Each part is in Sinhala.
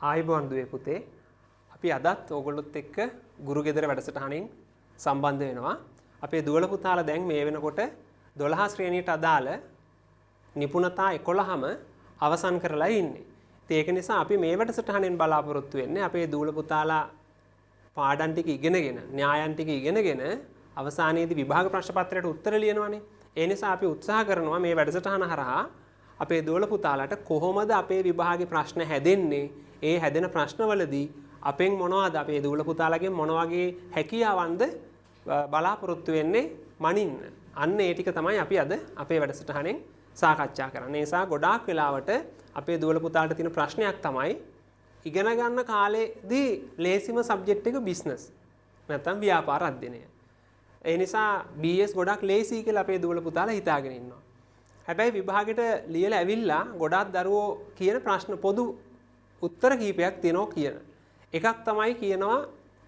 ආයුබෝවන් දුවේ පුතේ. අපි අදත් ඕගොල්ලොත් එක්ක ගුරු ගෙදර වැඩසටහනින් සම්බන්ධ වෙනවා. අපේ දුවල පුතාලා දැන් මේ වෙනකොට 12 ශ්‍රේණියට අදාළ නිපුණතා 11ම අවසන් කරලා ඉන්නේ. ඉතින් ඒක නිසා අපි මේ වැඩසටහනෙන් බලාපොරොත්තු වෙන්නේ අපේ දුවල පුතාලා පාඩම් ටික ඉගෙනගෙන, න්‍යායන් ටික ඉගෙනගෙන අවසානයේදී විභාග ප්‍රශ්න පත්‍රයට උත්තර ලියනවනේ. ඒ නිසා අපි උත්සාහ කරනවා මේ වැඩසටහන හරහා අපේ දුවල පුතාලාට කොහොමද අපේ විභාගේ ප්‍රශ්න හැදෙන්නේ, ඒ හැදෙන ප්‍රශ්නවලදී අපෙන් මොනවද, අපේ දුවල පුතාලාගෙන් මොන වගේ හැකියාවන්ද බලාපොරොත්තු වෙන්නේ මනින්න. අන්න ඒ ටික තමයි අපි අද අපේ වැඩසටහනෙන් සාකච්ඡා කරන්නේ. ඒ නිසා ගොඩාක් වෙලාවට අපේ දුවල පුතාලාට තියෙන ප්‍රශ්නයක් තමයි ඉගෙන ගන්න කාලේදී ලේසිම සබ්ජෙක්ට් එක බිස්නස් නැත්නම් ව්‍යාපාර අධ්‍යයනය. ඒ නිසා BS ගොඩක් ලේසි කියලා අපේ දුවල පුතාලා හිතාගෙන ඉන්නවා. හැබැයි විභාගෙට ලියලා ඇවිල්ලා ගොඩාක් දරුවෝ කියන ප්‍රශ්න පොදු උත්තර කීපයක් තියෙනවා කියන. එකක් තමයි කියනවා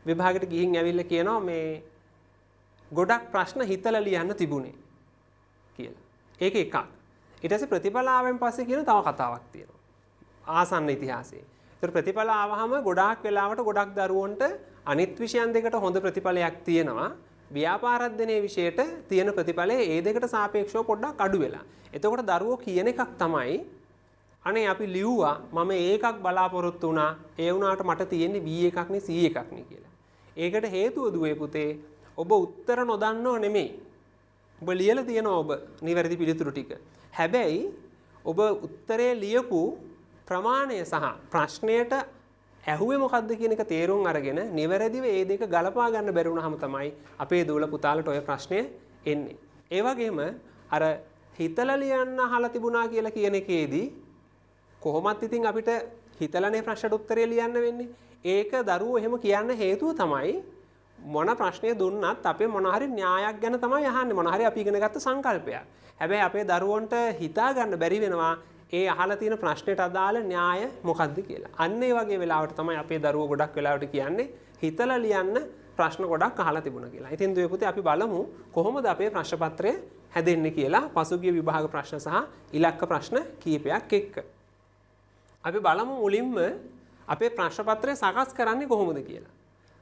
විභාගෙට ගිහින් ඇවිල්ලා කියනවා මේ ගොඩක් ප්‍රශ්න හිතලා ලියන්න තිබුණේ කියලා. ඒක එකක්. ඊට පස්සේ ප්‍රතිඵල ආවෙන් පස්සේ කියන තව කතාවක් තියෙනවා. ආසන්න ඉතිහාසයේ. ඒතර ප්‍රතිඵල ආවහම ගොඩාක් වෙලාවට ගොඩක් දරුවන්ට අනිත් විෂයන් දෙකට හොඳ ප්‍රතිඵලයක් තියෙනවා. ව්‍යාපාර අධ්‍යයනයේ විෂයට තියෙන ප්‍රතිඵලය ඒ දෙකට සාපේක්ෂව පොඩ්ඩක් අඩු වෙලා. එතකොට දරුවෝ කියන එකක් තමයි අනේ අපි ලිව්වා මම ඒකක් බලාපොරොත්තු වුණා, ඒ වුණාට මට තියෙන්නේ B එකක් නේ C එකක් නේ කියලා. ඒකට හේතුව දුවේ පුතේ ඔබ උත්තර නොදන්නව නෙමෙයි. ඔබ ලියලා තියෙනවා ඔබ නිවැරදි පිළිතුරු ටික. හැබැයි ඔබ උත්තරේ ලියපු ප්‍රමාණය සහ ප්‍රශ්නයට ඇහුවේ මොකද්ද කියන එක තේරුම් අරගෙන නිවැරදිව ඒ දෙක ගලපා ගන්න බැරි වුණාම තමයි අපේ දූල පුතාලට ඔය ප්‍රශ්නය එන්නේ. ඒ වගේම අර හිතලා ලියන්න අහලා තිබුණා කියලා කියන එකේදී කොහොමත් ඉතින් අපිට හිතලානේ ප්‍රශ්නට උත්තරේ ලියන්න වෙන්නේ. ඒක දරුවෝ එහෙම කියන්න හේතුව තමයි මොන ප්‍රශ්නය දුන්නත් අපේ මොන හරි න්‍යායක් ගැන තමයි අහන්නේ, මොන හරි අපි ඉගෙන ගත්ත සංකල්පයක්. හැබැයි අපේ දරුවන්ට හිතා ගන්න බැරි වෙනවා ඒ අහලා තියෙන ප්‍රශ්නෙට අදාළ න්‍යාය මොකද්ද කියලා. අන්න ඒ වගේ වෙලාවට තමයි අපේ දරුවෝ ගොඩක් වෙලාවට කියන්නේ හිතලා ලියන්න ප්‍රශ්න ගොඩක් අහලා තිබුණා කියලා. ඉතින් දුවේ පුතේ අපි බලමු කොහොමද අපේ ප්‍රශ්න පත්‍රය හැදෙන්නේ කියලා පසුගිය විභාග ප්‍රශ්න සහ ඉලක්ක ප්‍රශ්න කීපයක් එක්ක. අපි බලමු මුලින්ම අපේ ප්‍රශ්න පත්‍රය සකස් කරන්නේ කොහොමද කියලා.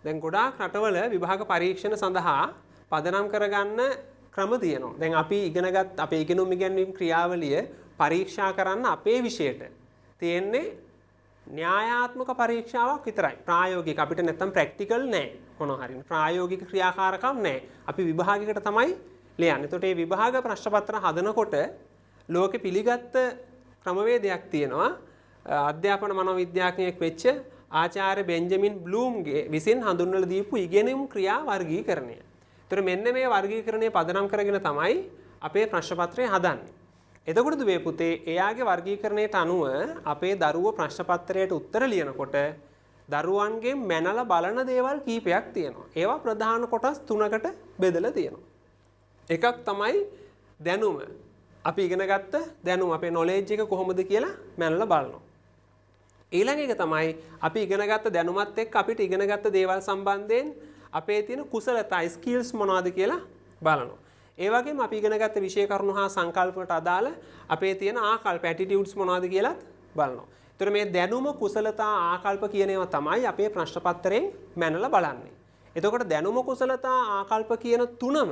දැන් ගොඩාක් රටවල විභාග පරීක්ෂණ සඳහා පදනම් කරගන්න ක්‍රම තියෙනවා. දැන් අපි ඉගෙනගත් අපේ ඉගෙනුම් ඉගැන්වීම් ක්‍රියාවලිය පරීක්ෂා කරන්න අපේ විෂයට තියෙන්නේ න්‍යායාත්මක පරීක්ෂාවක් විතරයි. ප්‍රායෝගික අපිට නැත්තම් ප්‍රැක්ටිකල් නෑ මොනවා හරි. ප්‍රායෝගික ක්‍රියාකාරකම් නෑ. අපි විභාගයකට තමයි ලියන්නේ. එතකොට මේ විභාග ප්‍රශ්න පත්‍ර හදනකොට ලෝකෙ පිළිගත්ත ක්‍රමවේදයක් තියෙනවා. අධ්‍යාපන මනෝවිද්‍යාඥයෙක් වෙච්ච ආචාර්ය බෙන්ජමින් බ්ලූම්ගේ විසින් හඳුන්වලා දීපු ඉගෙනුම් ක්‍රියා වර්ගීකරණය. ඒතර මෙන්න මේ වර්ගීකරණය පදනම් කරගෙන තමයි අපේ ප්‍රශ්න පත්‍රය හදන්නේ. එතකොට දුවේ පුතේ එයාගේ වර්ගීකරණයට අනුව අපේ දරුවෝ ප්‍රශ්න පත්‍රයට උත්තර ලියනකොට දරුවන්ගෙන් මැනලා බලන දේවල් කීපයක් තියෙනවා. ඒවා ප්‍රධාන කොටස් තුනකට බෙදලා තියෙනවා. එකක් තමයි දැනුම. අපි ඉගෙන ගත්ත දැනුම, අපේ නොලෙජ් එක කොහොමද කියලා මැනලා බලනවා. ඊළඟ එක තමයි අපි ඉගෙන ගත්ත දැනුමත් එක්ක අපිට ඉගෙන ගත්ත දේවල් සම්බන්ධයෙන් අපේ තියෙන කුසලතා ස්කිල්ස් මොනවද කියලා බලනවා. ඒ වගේම අපි ඉගෙන ගත්ත විෂය කරුණු හා සංකල්ප වලට අදාළ අපේ තියෙන ආකල්ප ඇටිටියුඩ්ස් මොනවද කියලාත් බලනවා. ඒතර මේ දැනුම, කුසලතා, ආකල්ප කියන ඒවා තමයි අපේ ප්‍රශ්න පත්‍රයෙන් මැනලා බලන්නේ. එතකොට දැනුම, කුසලතා, ආකල්ප කියන තුනම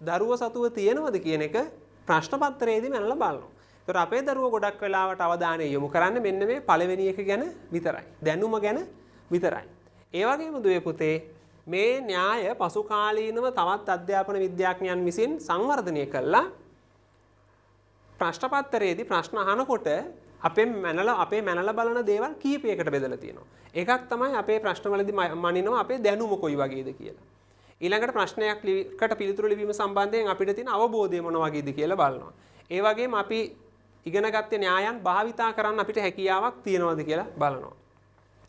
දරුව සතුව තියෙනවද කියන එක ප්‍රශ්න පත්‍රයේදී මැනලා බලනවා. ඒතර අපේ දරුවෝ ගොඩක් වෙලාවට අවධානය යොමු කරන්නේ මෙන්න මේ පළවෙනි එක ගැන විතරයි. දැනුම ගැන විතරයි. ඒ වගේම දුවේ පුතේ මේ න්‍යාය පසු කාලීනව තවත් අධ්‍යාපන විද්‍යාඥයන් විසින් සංවර්ධනය කළා. ප්‍රශ්න පත්‍රයේදී ප්‍රශ්න අහනකොට අපේ මැනලා බලන දේවල් කීපයකට බෙදලා තියෙනවා. එකක් තමයි අපේ ප්‍රශ්නවලදී මනිනවා අපේ දැනුම කොයි වගේද කියලා. ඊළඟට ප්‍රශ්නයකට පිළිතුරු ලිවීම සම්බන්ධයෙන් අපිට තියෙන අවබෝධය මොන වගේද කියලා බලනවා. ඒ වගේම අපි ඉගෙනගත්ත න්‍යායන් භාවිතා කරන්න අපිට හැකියාවක් තියෙනවද කියලා බලනවා.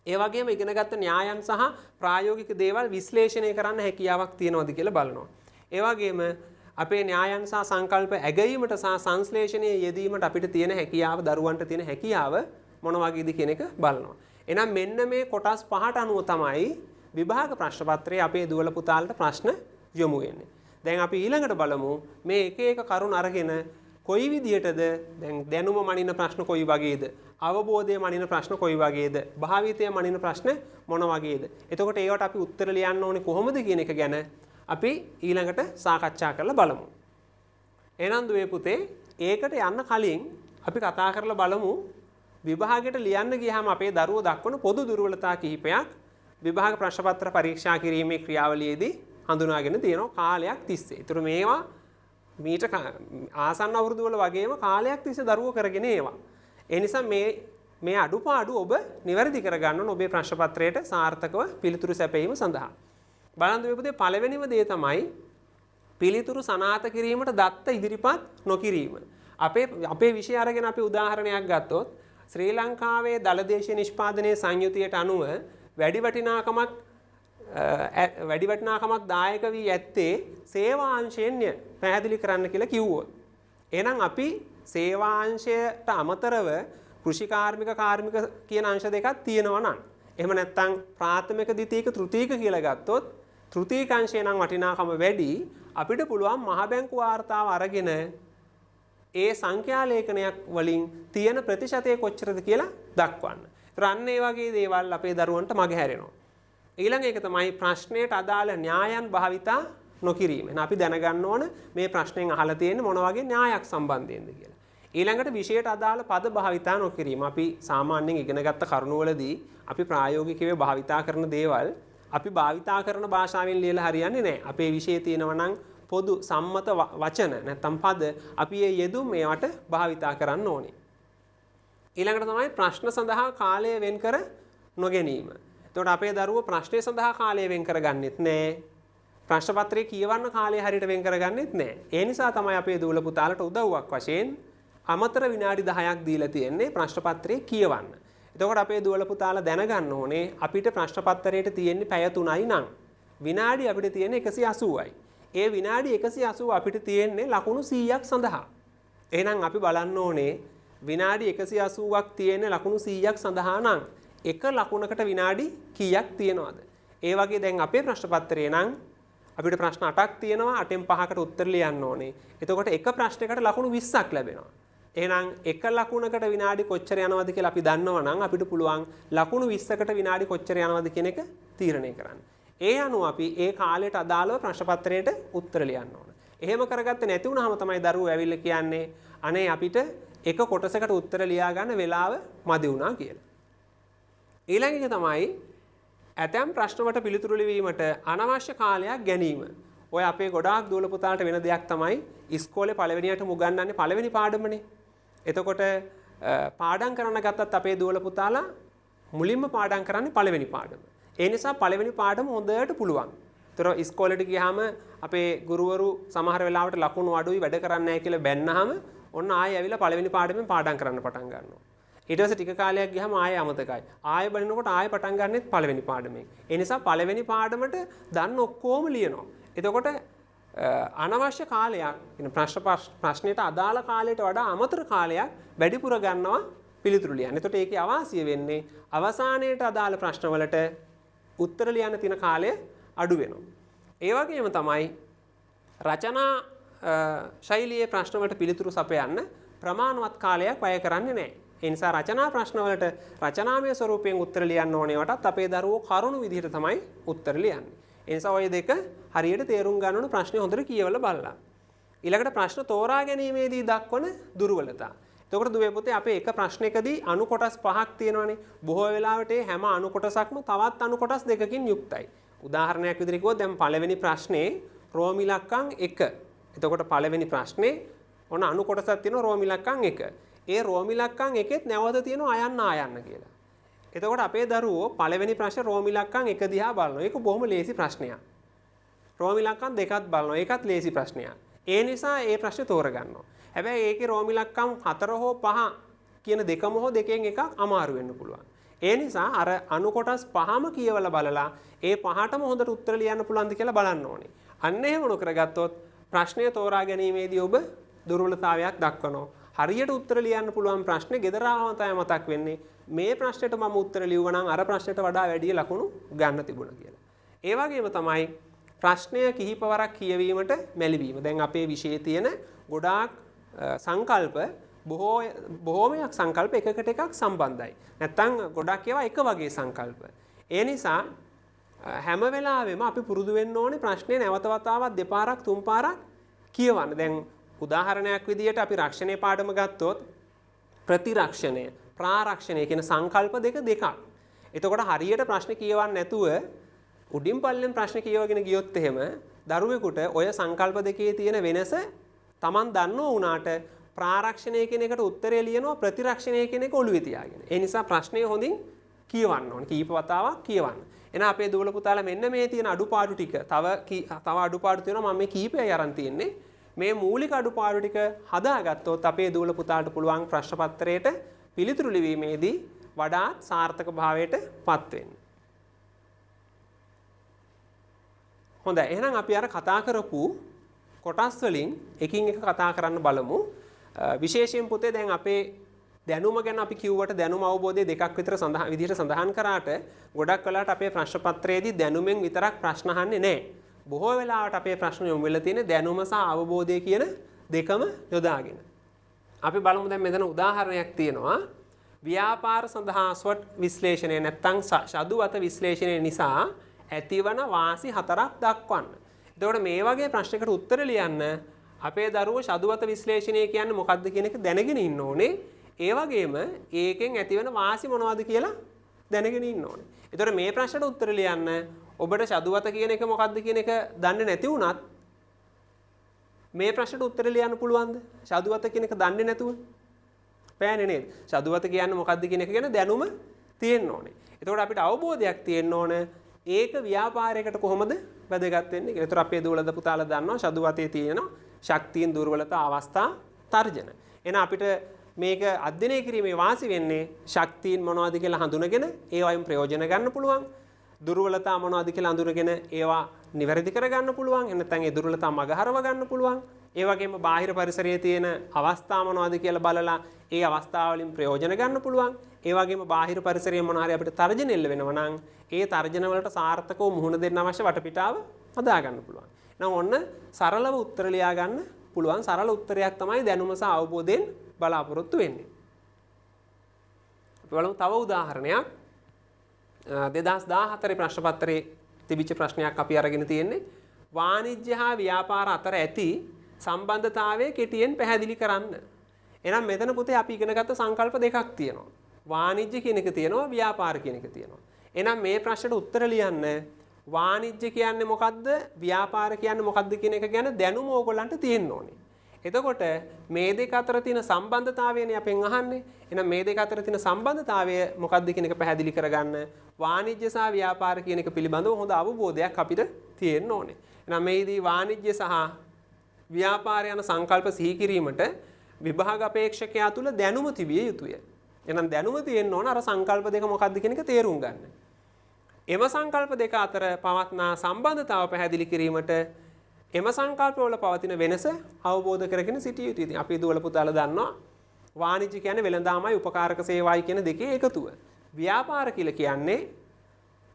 ඒ වගේම ඉගෙනගත්ත න්‍යායන් සහ ප්‍රායෝගික දේවල් විශ්ලේෂණය කරන්න හැකියාවක් තියෙනවද කියලා බලනවා. ඒ වගේම අපේ න්‍යායන් සහ සංකල්ප ඇගයීමට සහ සංශ්ලේෂණයේ යෙදීමට අපිට තියෙන හැකියාව, දරුවන්ට තියෙන හැකියාව මොන වගේද කියන එක බලනවා. එහෙනම් මෙන්න මේ කොටස් පහට අනුව තමයි විභාග ප්‍රශ්න පත්‍රයේ අපේ දුවල පුතාලට ප්‍රශ්න යොමු වෙන්නේ. දැන් අපි ඊළඟට බලමු මේ එක එක කරුණ අරගෙන කොයි විදියටද දැන් දැනුම මනින ප්‍රශ්න කොයි වගේද, අවබෝධය මනින ප්‍රශ්න කොයි වගේද, භාවිතය මනින ප්‍රශ්න මොන වගේද, එතකොට ඒවට අපි උත්තර ලියන්න ඕනේ කොහොමද කියන එක ගැන අපි ඊළඟට සාකච්ඡා කරලා බලමු. එහෙනම් දුවේ පුතේ, ඒකට යන්න කලින් අපි කතා කරලා බලමු විභාගයට ලියන්න ගියාම අපේ දරුවෝ දක්වන පොදු දුර්වලතා කිහිපයක් විභාග ප්‍රශ්න පත්‍ර පරීක්ෂා කිරීමේ ක්‍රියාවලියේදී හඳුනාගෙන තියෙනවා කාලයක් තිස්සේ. ඒතර මේවා මීට ආසන්න අවුරුදු වල වගේම කාලයක් තිස්සේ දරුවෝ කරගෙන ඒවා. ඒ නිසා මේ අඩුපාඩු ඔබ නිවැරදි කරගන්න ඕන ඔබේ ප්‍රශ්න පත්‍රයට සාර්ථකව පිළිතුරු සැපයීම සඳහා. බලන්න දුවේ පුතේ, පළවෙනිම දේ තමයි පිළිතුරු සනාථ කිරීමට දත්ත ඉදිරිපත් නොකිරීම. අපේ විෂය අරගෙන අපි උදාහරණයක් ගත්තොත් ශ්‍රී ලංකාවේ දළ දේශීය නිෂ්පාදනයේ සංයුතියට අනුව වැඩි වටිනාකමක් දායක වී ඇත්තේ සේවාංශයෙන්ය පැහැදිලි කරන්න කියලා කිව්වොත්. එහෙනම් අපි සේවාංශයට අමතරව කෘෂිකාර්මික කාර්මික කියන අංශ දෙකක් තියෙනවා නම්, එහෙම නැත්නම් ප්‍රාථමික ද්විතීක තෘතීක කියලා ගත්තොත් තෘතීක අංශය නම් වටිනාකම වැඩි, අපිට පුළුවන් මහ බැංකු වාර්තාව අරගෙන ඒ සංඛ්‍යා ලේඛනයක් වලින් තියෙන ප්‍රතිශතය කොච්චරද කියලා දක්වන්න. ඒතර අන්න ඒ වගේ දේවල් අපේ දරුවන්ට මගහැරෙනවා. ඊළඟ එක තමයි ප්‍රශ්නයට අදාළ න්‍යායන් භාවිතා නොකිරීම. එහෙනම් අපි දැනගන්න ඕන මේ ප්‍රශ්نين අහලා තියෙන්නේ මොන වගේ න්‍යායක් සම්බන්ධයෙන්ද කියලා. ඊළඟට විෂයට අදාළ පද භාවිතා නොකිරීම. අපි සාමාන්‍යයෙන් ඉගෙනගත්ත කරුණුවලදී අපි ප්‍රායෝගිකව භාවිතා කරන දේවල් අපි භාවිතා කරන භාෂාවෙන් ලියලා හරියන්නේ නැහැ. අපේ විෂයේ තියෙනවා නම් පොදු සම්මත වචන නැත්නම් පද අපි ඒ යෙදුම් ඒවට භාවිතා කරන්න ඕනේ. ඊළඟට තමයි ප්‍රශ්න සඳහා කාලය වෙන් කර නොගැනීම. එතකොට අපේ දරුවෝ ප්‍රශ්නය සඳහා කාලය වෙන් කරගන්නෙත් නෑ. ප්‍රශ්න පත්‍රය කියවන්න කාලය හරියට වෙන් කරගන්නෙත් නෑ. ඒ නිසා තමයි අපේ දූල පුතාලට උදව්වක් වශයෙන් අමතර විනාඩි 10ක් දීලා තියෙන්නේ ප්‍රශ්න පත්‍රය කියවන්න. එතකොට අපේ දුවල පුතාලා දැනගන්න ඕනේ අපිට ප්‍රශ්න පත්‍රයට තියෙන්නේ පැය 3යි නම් විනාඩි අපිට තියෙන්නේ 180යි. ඒ විනාඩි 180 අපිට තියෙන්නේ ලකුණු 100ක් සඳහා. එහෙනම් අපි බලන්න ඕනේ විනාඩි 180ක් තියෙන ලකුණු 100ක් සඳහා නම් එක ලකුණකට විනාඩි කීයක් තියෙනවද? ඒ වගේ දැන් අපේ ප්‍රශ්න පත්‍රයේ නම් අපිට ප්‍රශ්න 8ක් තියෙනවා, 8න් 5කට උත්තර ලියන්න ඕනේ. එතකොට එක ප්‍රශ්නයකට ලකුණු 20ක් ලැබෙනවා. එහෙනම් එක ලකුණකට විනාඩි කොච්චර යනවද කියලා අපි දන්නවා නම් අපිට පුළුවන් ලකුණු 20කට විනාඩි කොච්චර යනවද කියන එක තීරණය කරන්න. ඒ අනුව අපි ඒ කාලයට අදාළව ප්‍රශ්න පත්‍රයට උත්තර ලියන්න ඕන. එහෙම කරගත්තේ නැති වුණාම තමයි දරුවෝ ඇවිල්ලා කියන්නේ අනේ අපිට එක කොටසකට උත්තර ලියා ගන්න වෙලාව මදි වුණා කියලා. ඊළඟ එක තමයි ඇතැම් ප්‍රශ්න වලට පිළිතුරු ලිවීමට අනවශ්‍ය කාලයක් ගැනීම. ඔය අපේ ගොඩාක් දුවල පුතාලට වෙන දෙයක් තමයි ඉස්කෝලේ පළවෙනියටම උගන්වන්නේ පළවෙනි පාඩමනේ. එතකොට පාඩම් කරන්න ගත්තත් අපේ දුවල පුතාලා මුලින්ම පාඩම් කරන්නේ පළවෙනි පාඩම. ඒ නිසා පළවෙනි පාඩම හොඳට පුළුවන්. ඒතර ඉස්කෝලේට ගියාම අපේ ගුරුවරු සමහර වෙලාවට ලකුණු අඩුයි වැඩ කරන්නේ නැහැ කියලා බැන්නාම ඔන්න ආයෙ ඇවිල්ලා පළවෙනි පාඩමෙන් පාඩම් කරන්න පටන් ගන්නවා. ඊට පස්සේ ටික කාලයක් ගියාම ආයෙ අමතකයි. ආයෙ බලනකොට ආයෙ පටන් ගන්නෙත් පළවෙනි පාඩමෙන්. ඒ නිසා පළවෙනි පාඩමට දන්න ඔක්කොම ලියනවා. එතකොට අනවශ්‍ය කාලයක් ප්‍රශ්නයට අදාළ කාලයට වඩා අමතර කාලයක් වැඩිපුර ගන්නවා පිළිතුරු ලියන්න. එතකොට ඒකේ අවාසිය වෙන්නේ අවසානයේට අදාළ ප්‍රශ්නවලට උත්තර ලියන්න තියෙන කාලය අඩු වෙනවා. ඒ වගේම තමයි රචනා ශෛලියේ ප්‍රශ්නවලට පිළිතුරු සපයන්න ප්‍රමාණවත් කාලයක් වැය කරන්නේ නැහැ. ඒ නිසා රචනා ප්‍රශ්නවලට රචනාමය ස්වරූපයෙන් උත්තර ලියන්න ඕනේ වටත් අපේ දරුවෝ කරුණු විදිහට තමයි උත්තර ලියන්නේ. ඒ නිසා ඔය දෙක හරියට තේරුම් ගන්න ඕන ප්‍රශ්නේ හොඳට කියවලා බලලා. ඊළඟට ප්‍රශ්න තෝරා ගැනීමේදී දක්වන දුර්වලතා. එතකොට දුවේ පුතේ අපේ එක ප්‍රශ්නයකදී අණු කොටස් පහක් තියෙනවානේ. බොහෝ වෙලාවට ඒ හැම අණු කොටසක්ම තවත් අණු කොටස් දෙකකින් යුක්තයි. උදාහරණයක් විදිහට කිව්වොත් දැන් පළවෙනි ප්‍රශ්නේ රෝම ඉලක්කම් 1. එතකොට පළවෙනි ප්‍රශ්නේ ඔන්න අණු කොටසක් තියෙනවා රෝම ඉලක්කම් 1. ඒ රෝම ඉලක්කම් එකෙත් නැවත තියෙනවා අයන්න ආයන්න කියලා. එතකොට අපේ දරුවෝ පළවෙනි ප්‍රශ්නේ රෝම ඉලක්කම් 1 දිහා බලනවා. ඒක බොහොම ලේසි ප්‍රශ්නයක්. රෝම ඉලක්කම් දෙකත් බලනවා. ඒකත් ලේසි ප්‍රශ්නයක්. ඒ නිසා ඒ ප්‍රශ්නේ තෝරගන්නවා. හැබැයි ඒකේ රෝම ඉලක්කම් 4 හෝ 5 කියන දෙකම හෝ දෙකෙන් එකක් අමාරු වෙන්න පුළුවන්. ඒ නිසා අර අණු කොටස් පහම කියවලා බලලා ඒ පහටම හොඳට උත්තර ලියන්න පුළුවන්ද කියලා බලන්න ඕනේ. අන්න එහෙම නොකරගත්තොත් ප්‍රශ්නය තෝරා ගැනීමේදී ඔබ දුර්වලතාවයක් දක්වනවා. හරියට උත්තර ලියන්න පුළුවන් ප්‍රශ්නේ ගෙදර ආවම තමයි මතක් වෙන්නේ මේ ප්‍රශ්නෙට මම උත්තර ලිව්වා නම් අර ප්‍රශ්නෙට වඩා වැඩි ලකුණු ගන්න තිබුණා කියලා. ඒ වගේම තමයි ප්‍රශ්නය කිහිප වරක් කියවීමට මැලිවීම. දැන් අපේ විෂයේ තියෙන ගොඩාක් සංකල්ප බොහෝමයක් සංකල්ප එකකට එකක් සම්බන්ධයි. නැත්තම් ගොඩක් ඒවා එක වගේ සංකල්ප. ඒ නිසා හැම වෙලාවෙම අපි පුරුදු වෙන්න ඕනේ ප්‍රශ්නේ නැවත වතාවක් දෙපාරක් තුන් පාරක් කියවන්න. දැන් උදාහරණයක් විදියට අපි රක්ෂණය පාඩම ගත්තොත් ප්‍රතිරක්ෂණය, ප්‍රාරක්ෂණය කියන සංකල්ප දෙක දෙකක්. එතකොට හරියට ප්‍රශ්න කියවන්න නැතුව උඩින් පල්ලෙන් ප්‍රශ්න කියවගෙන ගියොත් එහෙම දරුවෙකුට ඔය සංකල්ප දෙකේ තියෙන වෙනස Taman දන්නව වුණාට ප්‍රාරක්ෂණය කියන එකට උත්තරය ලියනවා ප්‍රතිරක්ෂණය කියන එක ඔළුවේ තියාගෙන. ඒ නිසා ප්‍රශ්නය හොඳින් කියවන්න ඕනේ. කීප වතාවක් කියවන්න. එහෙනම් අපේ දුවල පුතාලා මෙන්න මේ තියෙන අඩුපාඩු ටික තව අඩුපාඩු තියෙනවා මම මේ කීපයයි අරන් තියෙන්නේ. මේ මූලික අඩුපාඩු ටික හදාගත්තොත් අපේ දුවල පුතාලට පුළුවන් ප්‍රශ්න පත්‍රයට පිළිතුරු ලිවීමේදී වඩාත් සාර්ථක භාවයට පත් වෙන්න. හොඳයි. එහෙනම් අපි අර කතා කරපු කොටස් වලින් එකින් එක කතා කරන්න බලමු. විශේෂයෙන් පුතේ දැන් අපේ දැනුම ගැන අපි කිව්වට දැනුම අවබෝධය දෙකක් විතර සඳහන් විදිහට සඳහන් කරාට ගොඩක් වෙලාවට අපේ ප්‍රශ්න පත්‍රයේදී දැනුමෙන් විතරක් ප්‍රශ්න අහන්නේ නැහැ. බොහෝ වෙලාවට අපේ ප්‍රශ්න යොමු වෙලා තියෙන්නේ දැනුම සහ අවබෝධය කියන දෙකම යොදාගෙන. අපි බලමු දැන් මෙතන උදාහරණයක් තියෙනවා. ව්‍යාපාර සඳහා ස්වොට් විශ්ලේෂණය නැත්තම් ෂදුවත විශ්ලේෂණය නිසා ඇතිවන වාසි හතරක් දක්වන්න. එතකොට මේ වගේ ප්‍රශ්නයකට උත්තර ලියන්න අපේ දරුවෝ ෂදුවත විශ්ලේෂණය කියන්නේ මොකක්ද කියන එක දැනගෙන ඉන්න ඕනේ. ඒ වගේම ඒකෙන් ඇතිවන වාසි මොනවද කියලා දැනගෙන ඉන්න ඕනේ. එතකොට මේ ප්‍රශ්නට උත්තර ලියන්න ඔබට ෂදුවත කියන එක මොකක්ද කියන එක දන්නේ නැති වුණත් මේ ප්‍රශ්නට උත්තර ලියන්න පුළුවන්ද? ෂදුවත කියන එක දන්නේ නැතුව බෑනේ නේද? ෂදුවත කියන්නේ මොකක්ද කියන එක ගැන දැනුම තියෙන්න ඕනේ. එතකොට අපිට අවබෝධයක් තියෙන්න ඕන ඒක ව්‍යාපාරයකට කොහොමද වැදගත් වෙන්නේ කියලා. එතකොට අපේ දුවලද පුතාලා දන්නවා ෂදුවතේ තියෙන ශක්තියින් දුර්වලතා අවස්ථා තර්ජන. එහෙනම් අපිට මේක අධ්‍යයනය කිරීමේ වාසි වෙන්නේ ශක්තියින් මොනවද කියලා හඳුනගෙන ඒවායින් ප්‍රයෝජන ගන්න පුළුවන්. දුර්වලතා මොනවද කියලා හඳුනගෙන ඒවා නිවැරදි කරගන්න පුළුවන්. එහෙම නැත්නම් ඒ දුර්වලතා මගහරව ගන්න පුළුවන්. ඒ වගේම බාහිර පරිසරයේ තියෙන අවස්ථා මොනවද කියලා බලලා ඒ අවස්ථාවලින් ප්‍රයෝජන ගන්න පුළුවන්. ඒ වගේම බාහිර පරිසරයේ මොන හරි අපිට තර්ජන එල්ල වෙනවා නම් ඒ තර්ජන වලට සාර්ථකව මුහුණ දෙන්න අවශ්‍ය වටපිටාව හදා ගන්න පුළුවන්. එහෙනම් ඔන්න සරලව උත්තර ලියා ගන්න පුළුවන්. සරල උත්තරයක් තමයි දැනුම සහ අවබෝධයෙන් බලාපොරොත්තු වෙන්නේ. අපි බලමු තව උදාහරණයක්. 2014 ප්‍රශ්න පත්‍රයේ තිබිච්ච ප්‍රශ්නයක් අපි අරගෙන තියෙන්නේ. වාණිජ්‍ය හා ව්‍යාපාර අතර ඇති සම්බන්ධතාවය කෙටියෙන් පැහැදිලි කරන්න. එහෙනම් මෙතන පුතේ අපි ඉගෙනගත්ත සංකල්ප දෙකක් තියෙනවා. වාණිජ්‍ය කියන එක තියෙනවා, ව්‍යාපාර කියන එක තියෙනවා. එහෙනම් මේ ප්‍රශ්නෙට උත්තර ලියන්න වාණිජ්‍ය කියන්නේ මොකද්ද, ව්‍යාපාර කියන්නේ මොකද්ද කියන එක ගැන දැනුම ඕගොල්ලන්ට තියෙන්න ඕනේ. එතකොට මේ දෙක අතර තියෙන සම්බන්ධතාවයනේ අපෙන් අහන්නේ. එහෙනම් මේ දෙක අතර තියෙන සම්බන්ධතාවය මොකද්ද කියන එක පැහැදිලි කරගන්න වාණිජ්‍ය සහ ව්‍යාපාර කියන එක පිළිබඳව හොඳ අවබෝධයක් අපිට තියෙන්න ඕනේ. එහෙනම් මේදී වාණිජ්‍ය සහ ව්‍යාපාර යන සංකල්ප සිහි කිරීමට විභාග අපේක්ෂකයා තුළ දැනුම තිබිය යුතුය. එහෙනම් දැනුම තියෙන්න ඕන අර සංකල්ප දෙක මොකද්ද කියන එක තේරුම් ගන්න. එම සංකල්ප දෙක අතර පවත්නා සම්බන්ධතාව පැහැදිලි කිරීමට එම සංකල්පවල පවතින වෙනස අවබෝධ කරගෙන සිටිය යුතුයි. ඉතින් අපි දුවල පුතාලා දන්නවා වාණිජ්‍ය කියන්නේ වෙළඳාමයි උපකාරක සේවායි කියන දෙකේ එකතුව. ව්‍යාපාර කියලා කියන්නේ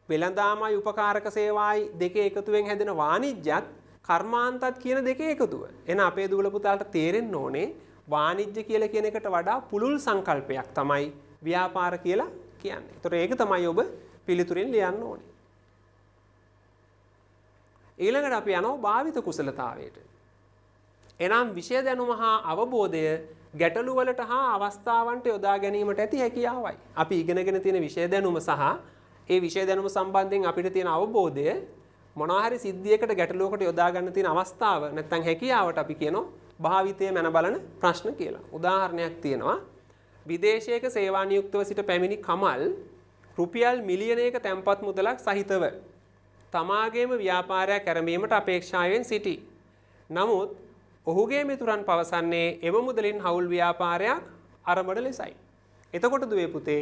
වෙළඳාමයි උපකාරක සේවායි දෙකේ එකතුවෙන් හැදෙන වාණිජ්‍යත් කර්මාන්තත් කියන දෙකේ එකතුව. එහෙනම් අපේ දුවල පුතාලට තේරෙන්න ඕනේ වාණිජ්‍ය කියලා කියන එකට වඩා පුළුල් සංකල්පයක් තමයි ව්‍යාපාර කියලා කියන්නේ. ඒතර ඒක තමයි ඔබ පිළිතුරෙන් ලියන්න ඕනේ. ඊළඟට අපි යනවා භාවිත කුසලතාවයට. එනම් විෂය දැනුම හා අවබෝධය ගැටලු වලට හා අවස්ථාවන්ට යොදා ගැනීමට ඇති හැකියාවයි. අපි ඉගෙනගෙන තියෙන විෂය දැනුම සහ ඒ විෂය දැනුම සම්බන්ධයෙන් අපිට තියෙන අවබෝධය මොනවා හරි සිද්ධියකට ගැටලුවකට යොදා ගන්න තියෙන අවස්ථාව නැත්නම් හැකියාවට අපි කියනවා භාවිතය මැන බලන ප්‍රශ්න කියලා. උදාහරණයක් තියෙනවා. විදේශයක සේවා නියුක්තව සිට පැමිණි කමල් රුපියල් මිලියනයක තැන්පත් මුදලක් සහිතව තමාගේම ව්‍යාපාරයක් ආරම්භීමට අපේක්ෂාවෙන් සිටී. නමුත් ඔහුගේ මිතුරන් පවසන්නේ එම මුදලින් හවුල් ව්‍යාපාරයක් ආරම්භන ලෙසයි. එතකොට දුවේ පුතේ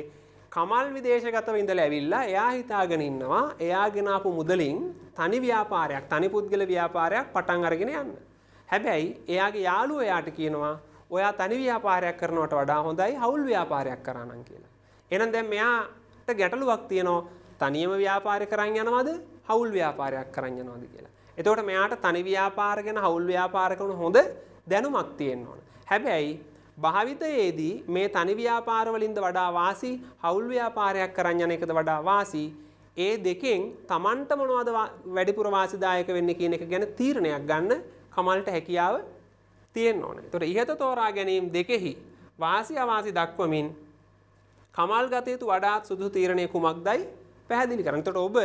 කමල් විදේශගතව ඉඳලා ඇවිල්ලා එයා හිතාගෙන ඉන්නවා එයා ගෙන ආපු මුදලින් තනි ව්‍යාපාරයක්, තනි පුද්ගල ව්‍යාපාරයක් පටන් අරගෙන යන්න. හැබැයි එයාගේ යාළුවෝ එයාට කියනවා ඔයා තනි ව්‍යාපාරයක් කරනවට වඩා හොඳයි හවුල් ව්‍යාපාරයක් කරා නම් කියලා. එහෙනම් දැන් මෙයාට ගැටලුවක් තියෙනවා තනියම ව්‍යාපාරය කරන් යනවද හවුල් ව්‍යාපාරයක් කරන් යනවද කියලා. එතකොට මෙයාට තනි ව්‍යාපාර ගැන හවුල් ව්‍යාපාර කරන හොඳ දැනුමක් තියෙන්න ඕන. හැබැයි භාවිතයේදී මේ තනි ව්‍යාපාර වලින්ද වඩා වාසි, හවුල් ව්‍යාපාරයක් කරන් යන එකද වඩා වාසි, ඒ දෙකෙන් Tamanට මොනවද වැඩිපුර වාසිදායක වෙන්නේ කියන එක ගැන තීරණයක් ගන්න කමල්ට හැකියාව තියෙන්න ඕනේ. ඒතකොට ඉහත තෝරා ගැනීම දෙකෙහි වාසි අවාසි දක්වමින් කමල් ගත යුතු වඩාත් සුදුසු තීරණය කුමක්දයි පැහැදිලි කරන්න. එතකොට ඔබ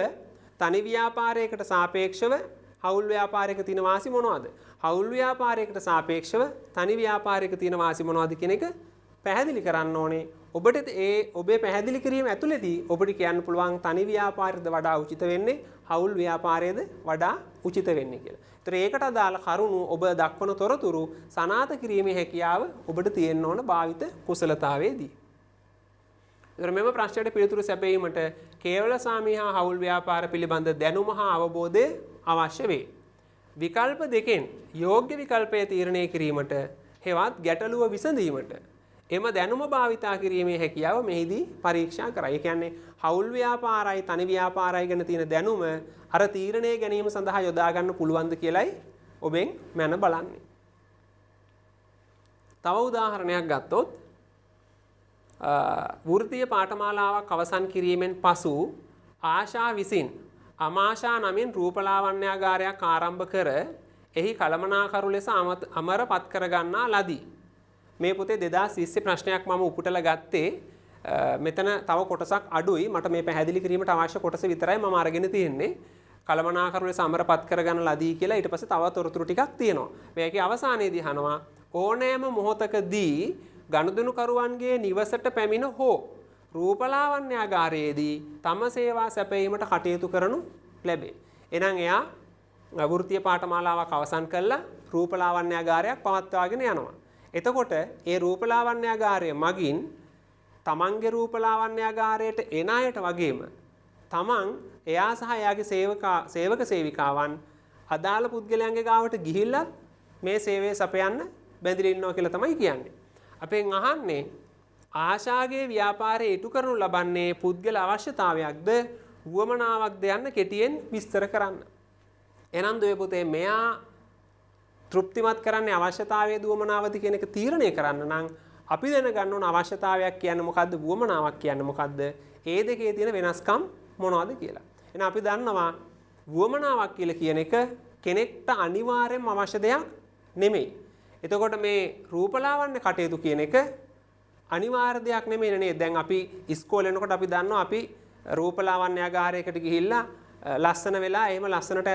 තනි ව්‍යාපාරයකට සාපේක්ෂව හවුල් ව්‍යාපාරයක තියෙන වාසි මොනවද? හවුල් ව්‍යාපාරයකට සාපේක්ෂව තනි ව්‍යාපාරයක තියෙන වාසි මොනවද කියන එක පැහැදිලි කරන්න ඕනේ. ඔබට ඒ ඔබේ පැහැදිලි කිරීම ඇතුළතදී ඔබට කියන්න පුළුවන් තනි ව්‍යාපාරයද වඩා උචිත වෙන්නේ, හවුල් ව්‍යාපාරයද වඩා උචිත වෙන්නේ කියලා. ඒතර ඒකට අදාළ කරුණු ඔබ දක්වන තොරතුරු සනාථ කිරීමේ හැකියාව ඔබට තියෙන්න ඕන භාවිත කුසලතාවයේදී. ඒතර මෙම ප්‍රශ්නයට පිළිතුරු සැපයීමට කේවල සාමී හා හවුල් ව්‍යාපාර පිළිබඳ දැනුම හා අවබෝධය අවශ්‍ය වේ. විකල්ප දෙකෙන් යෝග්‍ය විකල්පය තීරණය කිරීමට හෙවත් ගැටලුව විසඳීමට එම දැනුම භාවිතා කිරීමේ හැකියාව මෙහිදී පරීක්ෂා කරයි. ඒ කියන්නේ හවුල් ව්‍යාපාරයි තනි ව්‍යාපාරයි ගැන තියෙන දැනුම අර තීරණය ගැනීම සඳහා යොදා ගන්න පුළුවන්ද කියලයි ඔබෙන් මැන බලන්නේ. තව උදාහරණයක් ගත්තොත් වෘත්තීය පාඨමාලාවක් අවසන් කිරීමෙන් පසු ආශා විසින් අමාශා නමින් රූපලාවන්‍යාගාරයක් ආරම්භ කර එහි කළමනාකරු ලෙස අමර පත් කරගන්නා ලදී. මේ පොතේ 2020 ප්‍රශ්නයක් මම උපුටලා ගත්තේ. මෙතන තව කොටසක් අඩුයි. මට මේ පැහැදිලි කිරීමට අවශ්‍ය කොටස විතරයි මම අරගෙන තියෙන්නේ. කළමනාකරු ලෙස අමර පත් කරගන්න ලදී කියලා ඊට පස්සේ තව තොරතුරු ටිකක් තියෙනවා. මේකේ අවසානයේදී අහනවා ඕනෑම මොහොතකදී ගනුදෙනුකරුවන්ගේ නිවසට පැමිණ හෝ රූපලාවන්‍යාගාරයේදී තම සේවා සැපයීමට කටයුතු කරනු ලැබේ. එහෙනම් එයා වෘත්තීය පාඨමාලාවක් අවසන් කළා රූපලාවන්‍යාගාරයක් පවත්වාගෙන යනවා. එතකොට ඒ රූපලාවන්‍යාගාරය මගින් තමන්ගේ රූපලාවන්‍යාගාරයට එන අයට වගේම තමන් එයා සහ එයාගේ සේවක සේවිකාවන් අදාළ පුද්ගලයන්ගේ ගාවට ගිහිල්ලත් මේ සේවය සපයන්න බැඳිලා ඉන්නවා කියලා තමයි කියන්නේ. අපෙන් අහන්නේ ආශාගේ ව්‍යාපාරයේ ඉටු කරනු ලබන්නේ පුද්ගල අවශ්‍යතාවයක්ද වුවමනාවක්ද යන්න කෙටියෙන් විස්තර කරන්න. එහෙනම් දුවේ පුතේ මෙයා තෘප්තිමත් කරන්නේ අවශ්‍යතාවයේ වුවමනාවද කියන එක තීරණය කරන්න නම් අපි දැනගන්න ඕන අවශ්‍යතාවයක් කියන්නේ මොකද්ද, වුවමනාවක් කියන්නේ මොකද්ද, ඒ දෙකේ තියෙන වෙනස්කම් මොනවද කියලා. එහෙනම් අපි දන්නවා වුවමනාවක් කියලා කියන එක කෙනෙක්ට අනිවාර්යෙන්ම අවශ්‍ය දෙයක් නෙමෙයි. එතකොට මේ රූපලාවන්‍ය කටයුතු කියන එක අනිවාර්ය දෙයක් නෙමෙයි නේද? දැන් අපි ඉස්කෝලේ යනකොට අපි දන්නවා අපි රූපලාවන්‍යාගාරයකට ගිහිල්ලා ලස්සන වෙලා එහෙම ලස්සනට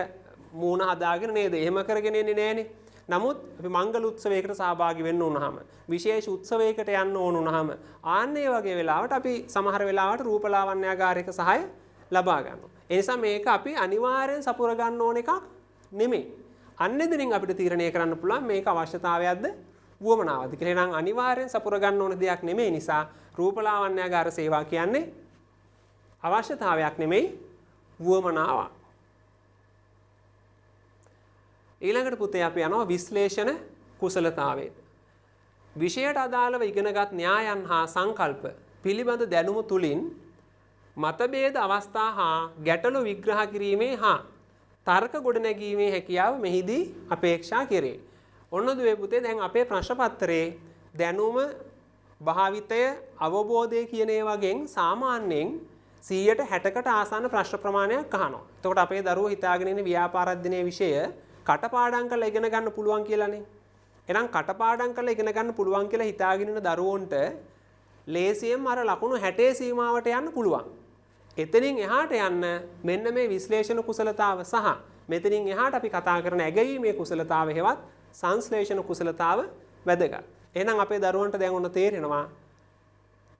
මූණ හදාගෙන නේද? එහෙම කරගෙන එන්නේ නෑනේ. නමුත් අපි මංගල උත්සවයකට සහභාගී වෙන්න වුණාම, විශේෂ උත්සවයකට යන්න ඕන වුණාම, ආන්න ඒ වගේ වෙලාවට අපි සමහර වෙලාවට රූපලාවන්‍යාගාරයක සහාය ලබා ගන්නවා. ඒ නිසා මේක අපි අනිවාර්යෙන් සපුර ගන්න ඕන එකක් නෙමෙයි. අන්න එතනින් අපිට තීරණය කරන්න පුළුවන් මේක අවශ්‍යතාවයක්ද වුවමනාවක්ද කියලා. එහෙනම් අනිවාර්යෙන් සපුර ගන්න ඕන දෙයක් නෙමෙයි නිසා රූපලාවන්‍යාගාර සේවා කියන්නේ අවශ්‍යතාවයක් නෙමෙයි, වුවමනාවක්. ඊළඟට පුතේ අපි යනවා විශ්ලේෂණ කුසලතාවයට. විෂයට අදාළව ඉගෙනගත් න්‍යායන් හා සංකල්ප පිළිබඳ දැනුම තුලින් මතභේද අවස්ථා හා ගැටලු විග්‍රහ කිරීමේ හා තර්ක ගොඩනැගීමේ හැකියාව මෙහිදී අපේක්ෂා කෙරේ. ඔන්න දුවේ පුතේ දැන් අපේ ප්‍රශ්න පත්‍රයේ දැනුම, භාවිතය, අවබෝධය කියන ඒ වගේ සාමාන්‍යයෙන් 160කට ආසන්න ප්‍රශ්න ප්‍රමාණයක් අහනවා. එතකොට අපේ දරුවෝ හිතාගෙන ඉන්නේ ව්‍යාපාර අධ්‍යයනයේ විෂය කටපාඩම් කරලා ඉගෙන ගන්න පුළුවන් කියලානේ. එහෙනම් කටපාඩම් කරලා ඉගෙන ගන්න පුළුවන් කියලා හිතාගෙන ඉන්න දරුවන්ට ලේසියෙන් අර ලකුණු 60 සීමාවට යන්න පුළුවන්. එතනින් එහාට යන්න මෙන්න මේ විශ්ලේෂණ කුසලතාව සහ මෙතනින් එහාට අපි කතා කරන ඇගයීමේ කුසලතාව හෙවත් සංශ්ලේෂණ කුසලතාව වැදගත්. එහෙනම් අපේ දරුවන්ට දැන් ඔන්න තේරෙනවා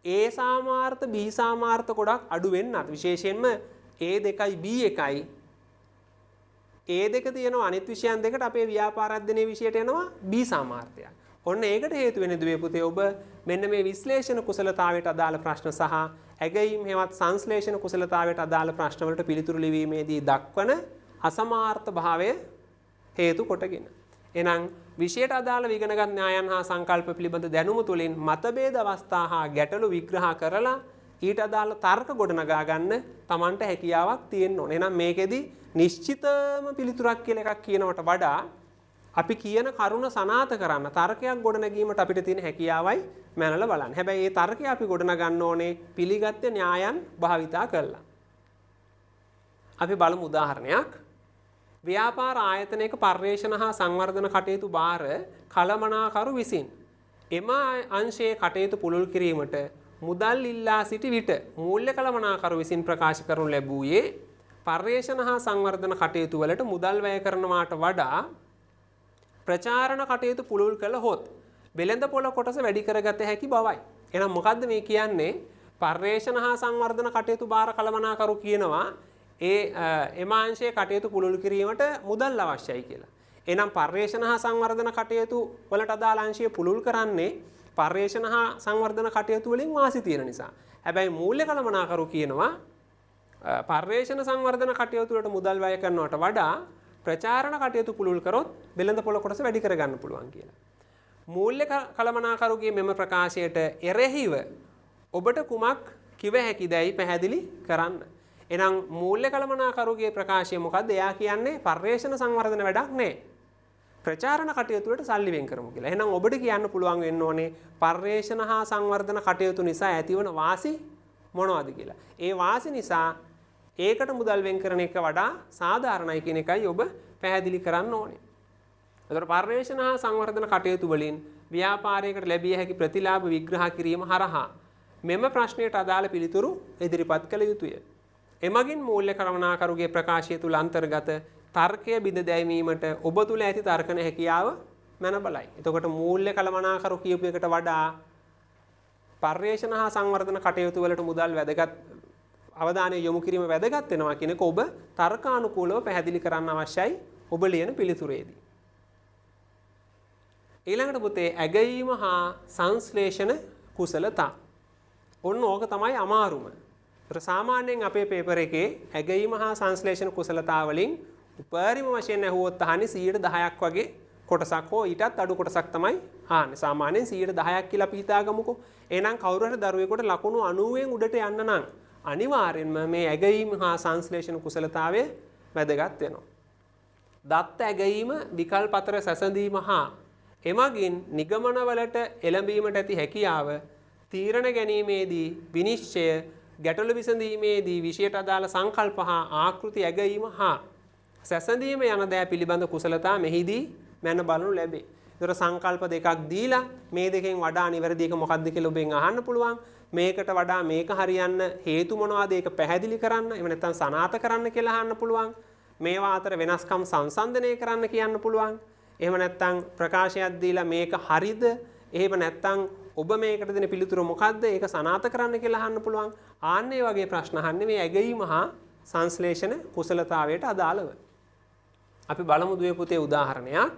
A සාමාර්ථ B සාමාර්ථ ගොඩක් අඩු වෙන්නත්, විශේෂයෙන්ම A 2යි B 1යි A දෙක තියෙනවා අනිත් විෂයන් දෙකට අපේ ව්‍යාපාර අධ්‍යයනයේ විෂයට එනවා B සාමාර්ථයක්. ඔන්න ඒකට හේතු වෙන දුවේ පුතේ ඔබ මෙන්න මේ විශ්ලේෂණ කුසලතාවයට අදාළ ප්‍රශ්න සහ ඇගයීම් හෙවත් සංශ්ලේෂණ කුසලතාවයට අදාළ ප්‍රශ්න වලට පිළිතුරු ලිවීමේදී දක්වන අසමාර්ථ භාවය හේතු කොටගෙන. එහෙනම් විෂයට අදාළ ඉගෙනගත් න්‍යායන් හා සංකල්ප පිළිබඳ දැනුම තුළින් මතභේද අවස්ථා හා ගැටලු විග්‍රහ කරලා ඊට අදාළ තර්ක ගොඩනගා ගන්න Tamanට හැකියාවක් තියෙන්න ඕනේ. එහෙනම් මේකෙදි නිශ්චිතම පිළිතුරක් කියලා එකක් කියනවට වඩා අපි කියන කරුණ සනාථ කරන්න තර්කයක් ගොඩනැගීමට අපිට තියෙන හැකියාවයි මැනලා බලන්න. හැබැයි ඒ තර්කය අපි ගොඩනගන්න ඕනේ පිළිගත්ත න්‍යායන් භාවිතා කරලා. අපි බලමු උදාහරණයක්. ව්‍යාපාර ආයතනයක පර්යේෂණ හා සංවර්ධන කටයුතු භාර කළමනාකරු විසින් එම අංශයේ කටයුතු පුළුල් කිරීමට මුදල් ඉල්ලා සිටි විට මූල්‍ය කළමනාකරු විසින් ප්‍රකාශ කරනු ලැබුවේ පර්යේෂණ හා සංවර්ධන කටයුතු වලට මුදල් වැය කරනවාට වඩා ප්‍රචාරණ කටයුතු පුළුල් කළහොත් වෙළඳ පොළ කොටස වැඩි කරගත හැකි බවයි. එහෙනම් මොකද්ද මේ කියන්නේ? පර්යේෂණ හා සංවර්ධන කටයුතු භාර කළමනාකරු කියනවා ඒ එම අංශයේ කටයුතු පුළුල් කිරීමට මුදල් අවශ්‍යයි කියලා. එහෙනම් පර්යේෂණ හා සංවර්ධන කටයුතු වලට අදාළ අංශය පුළුල් කරන්නේ පර්යේෂණ හා සංවර්ධන කටයුතු වලින් වාසි තියෙන නිසා. හැබැයි මූල්‍ය කළමනාකරු කියනවා පර්යේෂණ සංවර්ධන කටයුතු වලට මුදල් වැය කරනවට වඩා ප්‍රචාරණ කටයුතු පුළුල් කරොත් වෙළඳ පොළ කොටස වැඩි කරගන්න පුළුවන් කියලා. මූල්‍ය කළමනාකරුගේ මෙම ප්‍රකාශයට එරෙහිව ඔබට කුමක් කිව හැකිදැයි පැහැදිලි කරන්න. එහෙනම් මූල්‍ය කළමනාකරුගේ ප්‍රකාශය මොකද්ද? එයා කියන්නේ පර්යේෂණ සංවර්ධන වැඩක් නෑ. ප්‍රචාරණ කටයුතු වලට සල්ලි වෙන් කරමු කියලා. එහෙනම් ඔබට කියන්න පුළුවන් වෙන්න ඕනේ පර්යේෂණ හා සංවර්ධන කටයුතු නිසා ඇතිවන වාසි මොනවද කියලා. ඒ වාසි නිසා ඒකට මුදල් වෙන් කරන එක වඩා සාධාරණයි කියන එකයි ඔබ පැහැදිලි කරන්න ඕනේ. එතකොට පර්යේෂණ හා සංවර්ධන කටයුතු වලින් ව්‍යාපාරයකට ලැබිය හැකි ප්‍රතිලාභ විග්‍රහ කිරීම හරහා මෙම ප්‍රශ්නයට අදාළ පිළිතුරු ඉදිරිපත් කළ යුතුය. එමගින් මූල්‍ය කළමනාකරුගේ ප්‍රකාශය තුළ අන්තර්ගත තර්කය බිඳ දැමීමට ඔබ තුළ ඇති තර්කන හැකියාව මැන බලයි. එතකොට මූල්‍ය කළමනාකරු කියපු එකට වඩා පර්යේෂණ හා සංවර්ධන කටයුතු වලට මුදල් වැදගත් අවධානය යොමු කිරීම වැදගත් වෙනවා කියන එක ඔබ තර්කානුකූලව පැහැදිලි කරන්න අවශ්‍යයි ඔබ ලියන පිළිතුරේදී. ඊළඟට පුතේ ඇගයීම හා සංශ්ලේෂණ කුසලතා. ඔන්න ඕක තමයි අමාරුම. ඒතර සාමාන්‍යයෙන් අපේ පේපර් එකේ ඇගයීම හා සංශ්ලේෂණ කුසලතා වලින් උපරිම වශයෙන් ඇහුවොත් අහන්නේ 10%ක් වගේ කොටසක් හෝ ඊටත් අඩු කොටසක් තමයි අහන්නේ. සාමාන්‍යයෙන් 10%ක් කියලා අපි හිතාගමුකෝ. එහෙනම් කවුරු හරි දරුවෙකුට ලකුණු 90න් උඩට යන්න නම් අනිවාර්යෙන්ම මේ ඇගයීම හා සංශ්ලේෂණ කුසලතාවය වැදගත් වෙනවා. දත්ත ඇගයීම, විකල්ප අතර සැසඳීම හා එමගින් නිගමනවලට එළඹීමට ඇති හැකියාව, තීරණ ගැනීමේදී විනිශ්චය, ගැටලු විසඳීමේදී විෂයට අදාළ සංකල්ප හා ආකෘති ඇගයීම හා සැසඳීම යන දෑ පිළිබඳ කුසලතා මෙහිදී මැන බලනු ලැබේ. ඒතර සංකල්ප දෙකක් දීලා මේ දෙකෙන් වඩා නිවැරදි එක මොකක්ද කියලා ඔබෙන් අහන්න පුළුවන්. මේකට වඩා මේක හරියන්න හේතු මොනවද ඒක පැහැදිලි කරන්න, එහෙම නැත්නම් සනාථ කරන්න කියලා අහන්න පුළුවන්. මේවා අතර වෙනස්කම් සංසන්දනය කරන්න කියන්න පුළුවන්. එහෙම නැත්නම් ප්‍රකාශයක් දීලා මේක හරිද, එහෙම නැත්නම් ඔබ මේකට දෙන පිළිතුර මොකද්ද ඒක සනාථ කරන්න කියලා අහන්න පුළුවන්. ආන්න ඒ වගේ ප්‍රශ්න අහන්නේ මේ ඇගයීම හා සංශ්ලේෂණ කුසලතාවයට අදාළව. අපි බලමු දුවේ පුතේ උදාහරණයක්.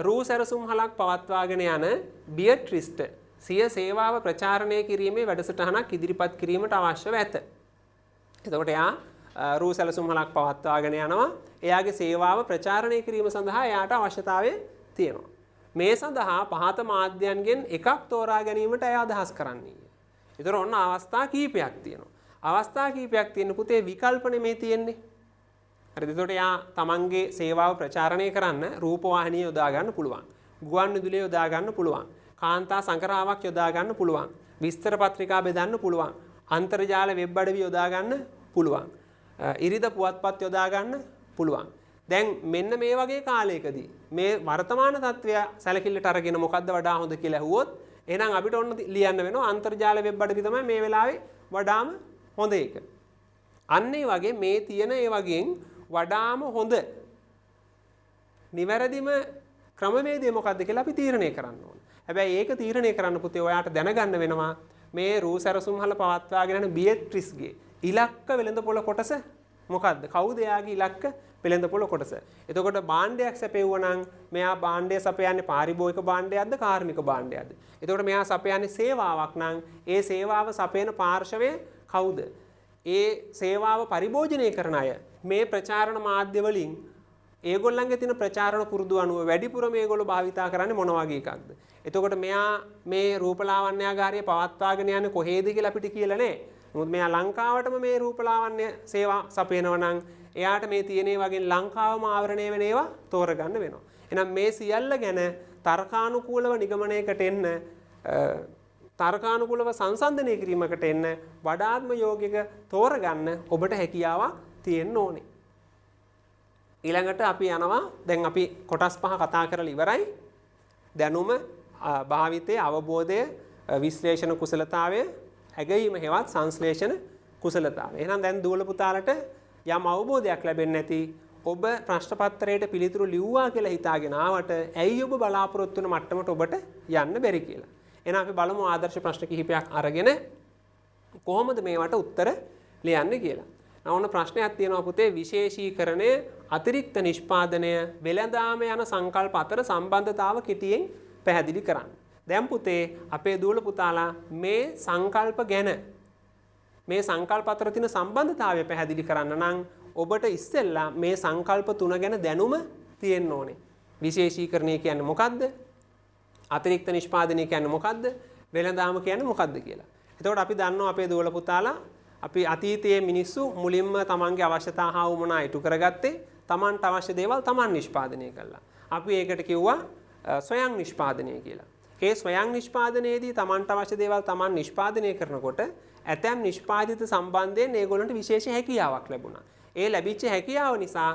රූ සැරසුම් හලක් පවත්වාගෙන යන බියට්‍රිස්ට සිය සේවාව ප්‍රචාරණය කිරීමේ වැඩසටහනක් ඉදිරිපත් කිරීමට අවශ්‍යව ඇත. එතකොට එයා රූ සැලසුම් හලක් පවත්වාගෙන යනවා. එයාගේ සේවාව ප්‍රචාරණය කිරීම සඳහා එයාට අවශ්‍යතාවය තියෙනවා. මේ සඳහා පහත මාධ්‍යයන්ගෙන් එකක් තෝරා ගැනීමට ඇය අදහස් කරන්නීය. ඒතර ඔන්න අවස්ථා කීපයක් තියෙනවා. අවස්ථා කීපයක් තියෙන පුතේ විකල්ප නෙමේ තියෙන්නේ. හරිද? එතකොට එයා තමන්ගේ සේවාව ප්‍රචාරණය කරන්න රූපවාහිනිය යොදා ගන්න පුළුවන්. ගුවන් විදුලිය යොදා ගන්න පුළුවන්. කාන්තා සංකරාවක් යොදා ගන්න පුළුවන්. විස්තර පත්‍රිකා බෙදන්න පුළුවන්. අන්තර්ජාල වෙබ් අඩවි යොදා ගන්න පුළුවන්. ඉරිද පුවත්පත් යොදා ගන්න පුළුවන්. දැන් මෙන්න මේ වගේ කාලයකදී මේ වර්තමාන තත්ත්වය සැලකිල්ලට අරගෙන මොකද්ද වඩා හොඳ කියලා ඇහුවොත් එහෙනම් අපිට ඔන්න ලියන්න වෙනවා අන්තර්ජාල වෙබ් අඩවි තමයි මේ වෙලාවේ වඩාම හොඳ එක. අන්න ඒ වගේ මේ තියෙන ඒ වගේන් වඩාම හොඳ නිවැරදිම ක්‍රමවේදය මොකද්ද කියලා අපි තීරණය කරන්න ඕන. හැබැයි ඒක තීරණය කරන්න පුතේ ඔයාට දැනගන්න වෙනවා මේ රූ සැරසුම් හල පවත්වාගෙන යන බියට්‍රිස්ගේ ඉලක්ක වෙළඳපොළ කොටස මොකද්ද? කවුද එයාගේ ඉලක්ක වෙළඳපොළ කොටස? එතකොට භාණ්ඩයක් සැපයුවා නම් මෙයා භාණ්ඩය සපයන්නේ පාරිභෝගික භාණ්ඩයක්ද කාර්මික භාණ්ඩයක්ද? එතකොට මෙයා සපයන්නේ සේවාවක් නම් ඒ සේවාව සපයන පාර්ශවය කවුද? ඒ සේවාව පරිභෝජනය කරන අය මේ ප්‍රචාරණ මාධ්‍ය වලින් ඒගොල්ලන්ගේ තියෙන ප්‍රචාරණ පුරුදු අනුව වැඩිපුර මේගොල්ලෝ භාවිතා කරන්නේ මොන වගේ එකක්ද? එතකොට මෙයා මේ රූපලාවන්‍යාගාරය පවත්වාගෙන යන්නේ කොහේද කියලා අපිට කියලා නෑ. නමුත් මෙයා ලංකාවටම මේ රූපලාවන්‍ය සේවා සපයනවා නම් එයාට මේ තියෙන ඒ වගේ ලංකාවම ආවරණය වෙන ඒවා තෝරගන්න වෙනවා. එහෙනම් මේ සියල්ල ගැන තර්කානුකූලව නිගමනයකට එන්න, තර්කානුකූලව සංසන්දනය කිරීමකට එන්න වඩාත්ම යෝග්‍යක තෝරගන්න ඔබට හැකියාවක් තියෙන්න ඕනේ. ඊළඟට අපි යනවා, දැන් අපි කොටස් පහ කතා කරලා ඉවරයි. දැනුම, භාවිතය, අවබෝධය, විශ්ලේෂණ කුසලතාවය, ඇගයීම හෙවත් සංශ්ලේෂණ කුසලතාවය. එහෙනම් දැන් දුවල පුතාලට යම් අවබෝධයක් ලැබෙන්නේ නැති ඔබ ප්‍රශ්න පත්‍රයට පිළිතුරු ලිව්වා කියලා හිතාගෙන ආවට ඇයි ඔබ බලාපොරොත්තු වෙන මට්ටමට ඔබට යන්න බැරි කියලා. එහෙනම් අපි බලමු ආදර්ශ ප්‍රශ්න කිහිපයක් අරගෙන කොහොමද මේවට උත්තර ලියන්නේ කියලා. ඕන ප්‍රශ්නයක් තියෙනවා පුතේ, විශේෂීකරණය, අතිරික්ත නිෂ්පාදනය, වෙළඳාම යන සංකල්ප අතර සම්බන්ධතාව කෙටියෙන් පැහැදිලි කරන්න. දැන් පුතේ අපේ දුවල පුතාලා මේ සංකල්ප ගැන, මේ සංකල්ප අතර තියෙන සම්බන්ධතාවය පැහැදිලි කරන්න නම් ඔබට ඉස්සෙල්ලා මේ සංකල්ප තුන ගැන දැනුම තියෙන්න ඕනේ. විශේෂීකරණය කියන්නේ මොකද්ද? අතිරික්ත නිෂ්පාදනය කියන්නේ මොකද්ද? වෙළඳාම කියන්නේ මොකද්ද කියලා. එතකොට අපි දන්නවා අපේ දුවල පුතාලා, අපි අතීතයේ මිනිස්සු මුලින්ම තමන්ගේ අවශ්‍යතා හා උවමනා ඉටු කරගත්තේ තමන්ට අවශ්‍ය දේවල් තමන් නිෂ්පාදනය කළා. අපි ඒකට කිව්වා ස්වයං නිෂ්පාදනය කියලා. ඒ ස්වයං නිෂ්පාදනයේදී තමන්ට අවශ්‍ය දේවල් තමන් නිෂ්පාදනය කරනකොට ඇතැම් නිෂ්පාදිත සම්බන්ධයෙන් ඒගොල්ලන්ට විශේෂ හැකියාවක් ලැබුණා. ඒ ලැබිච්ච හැකියාව නිසා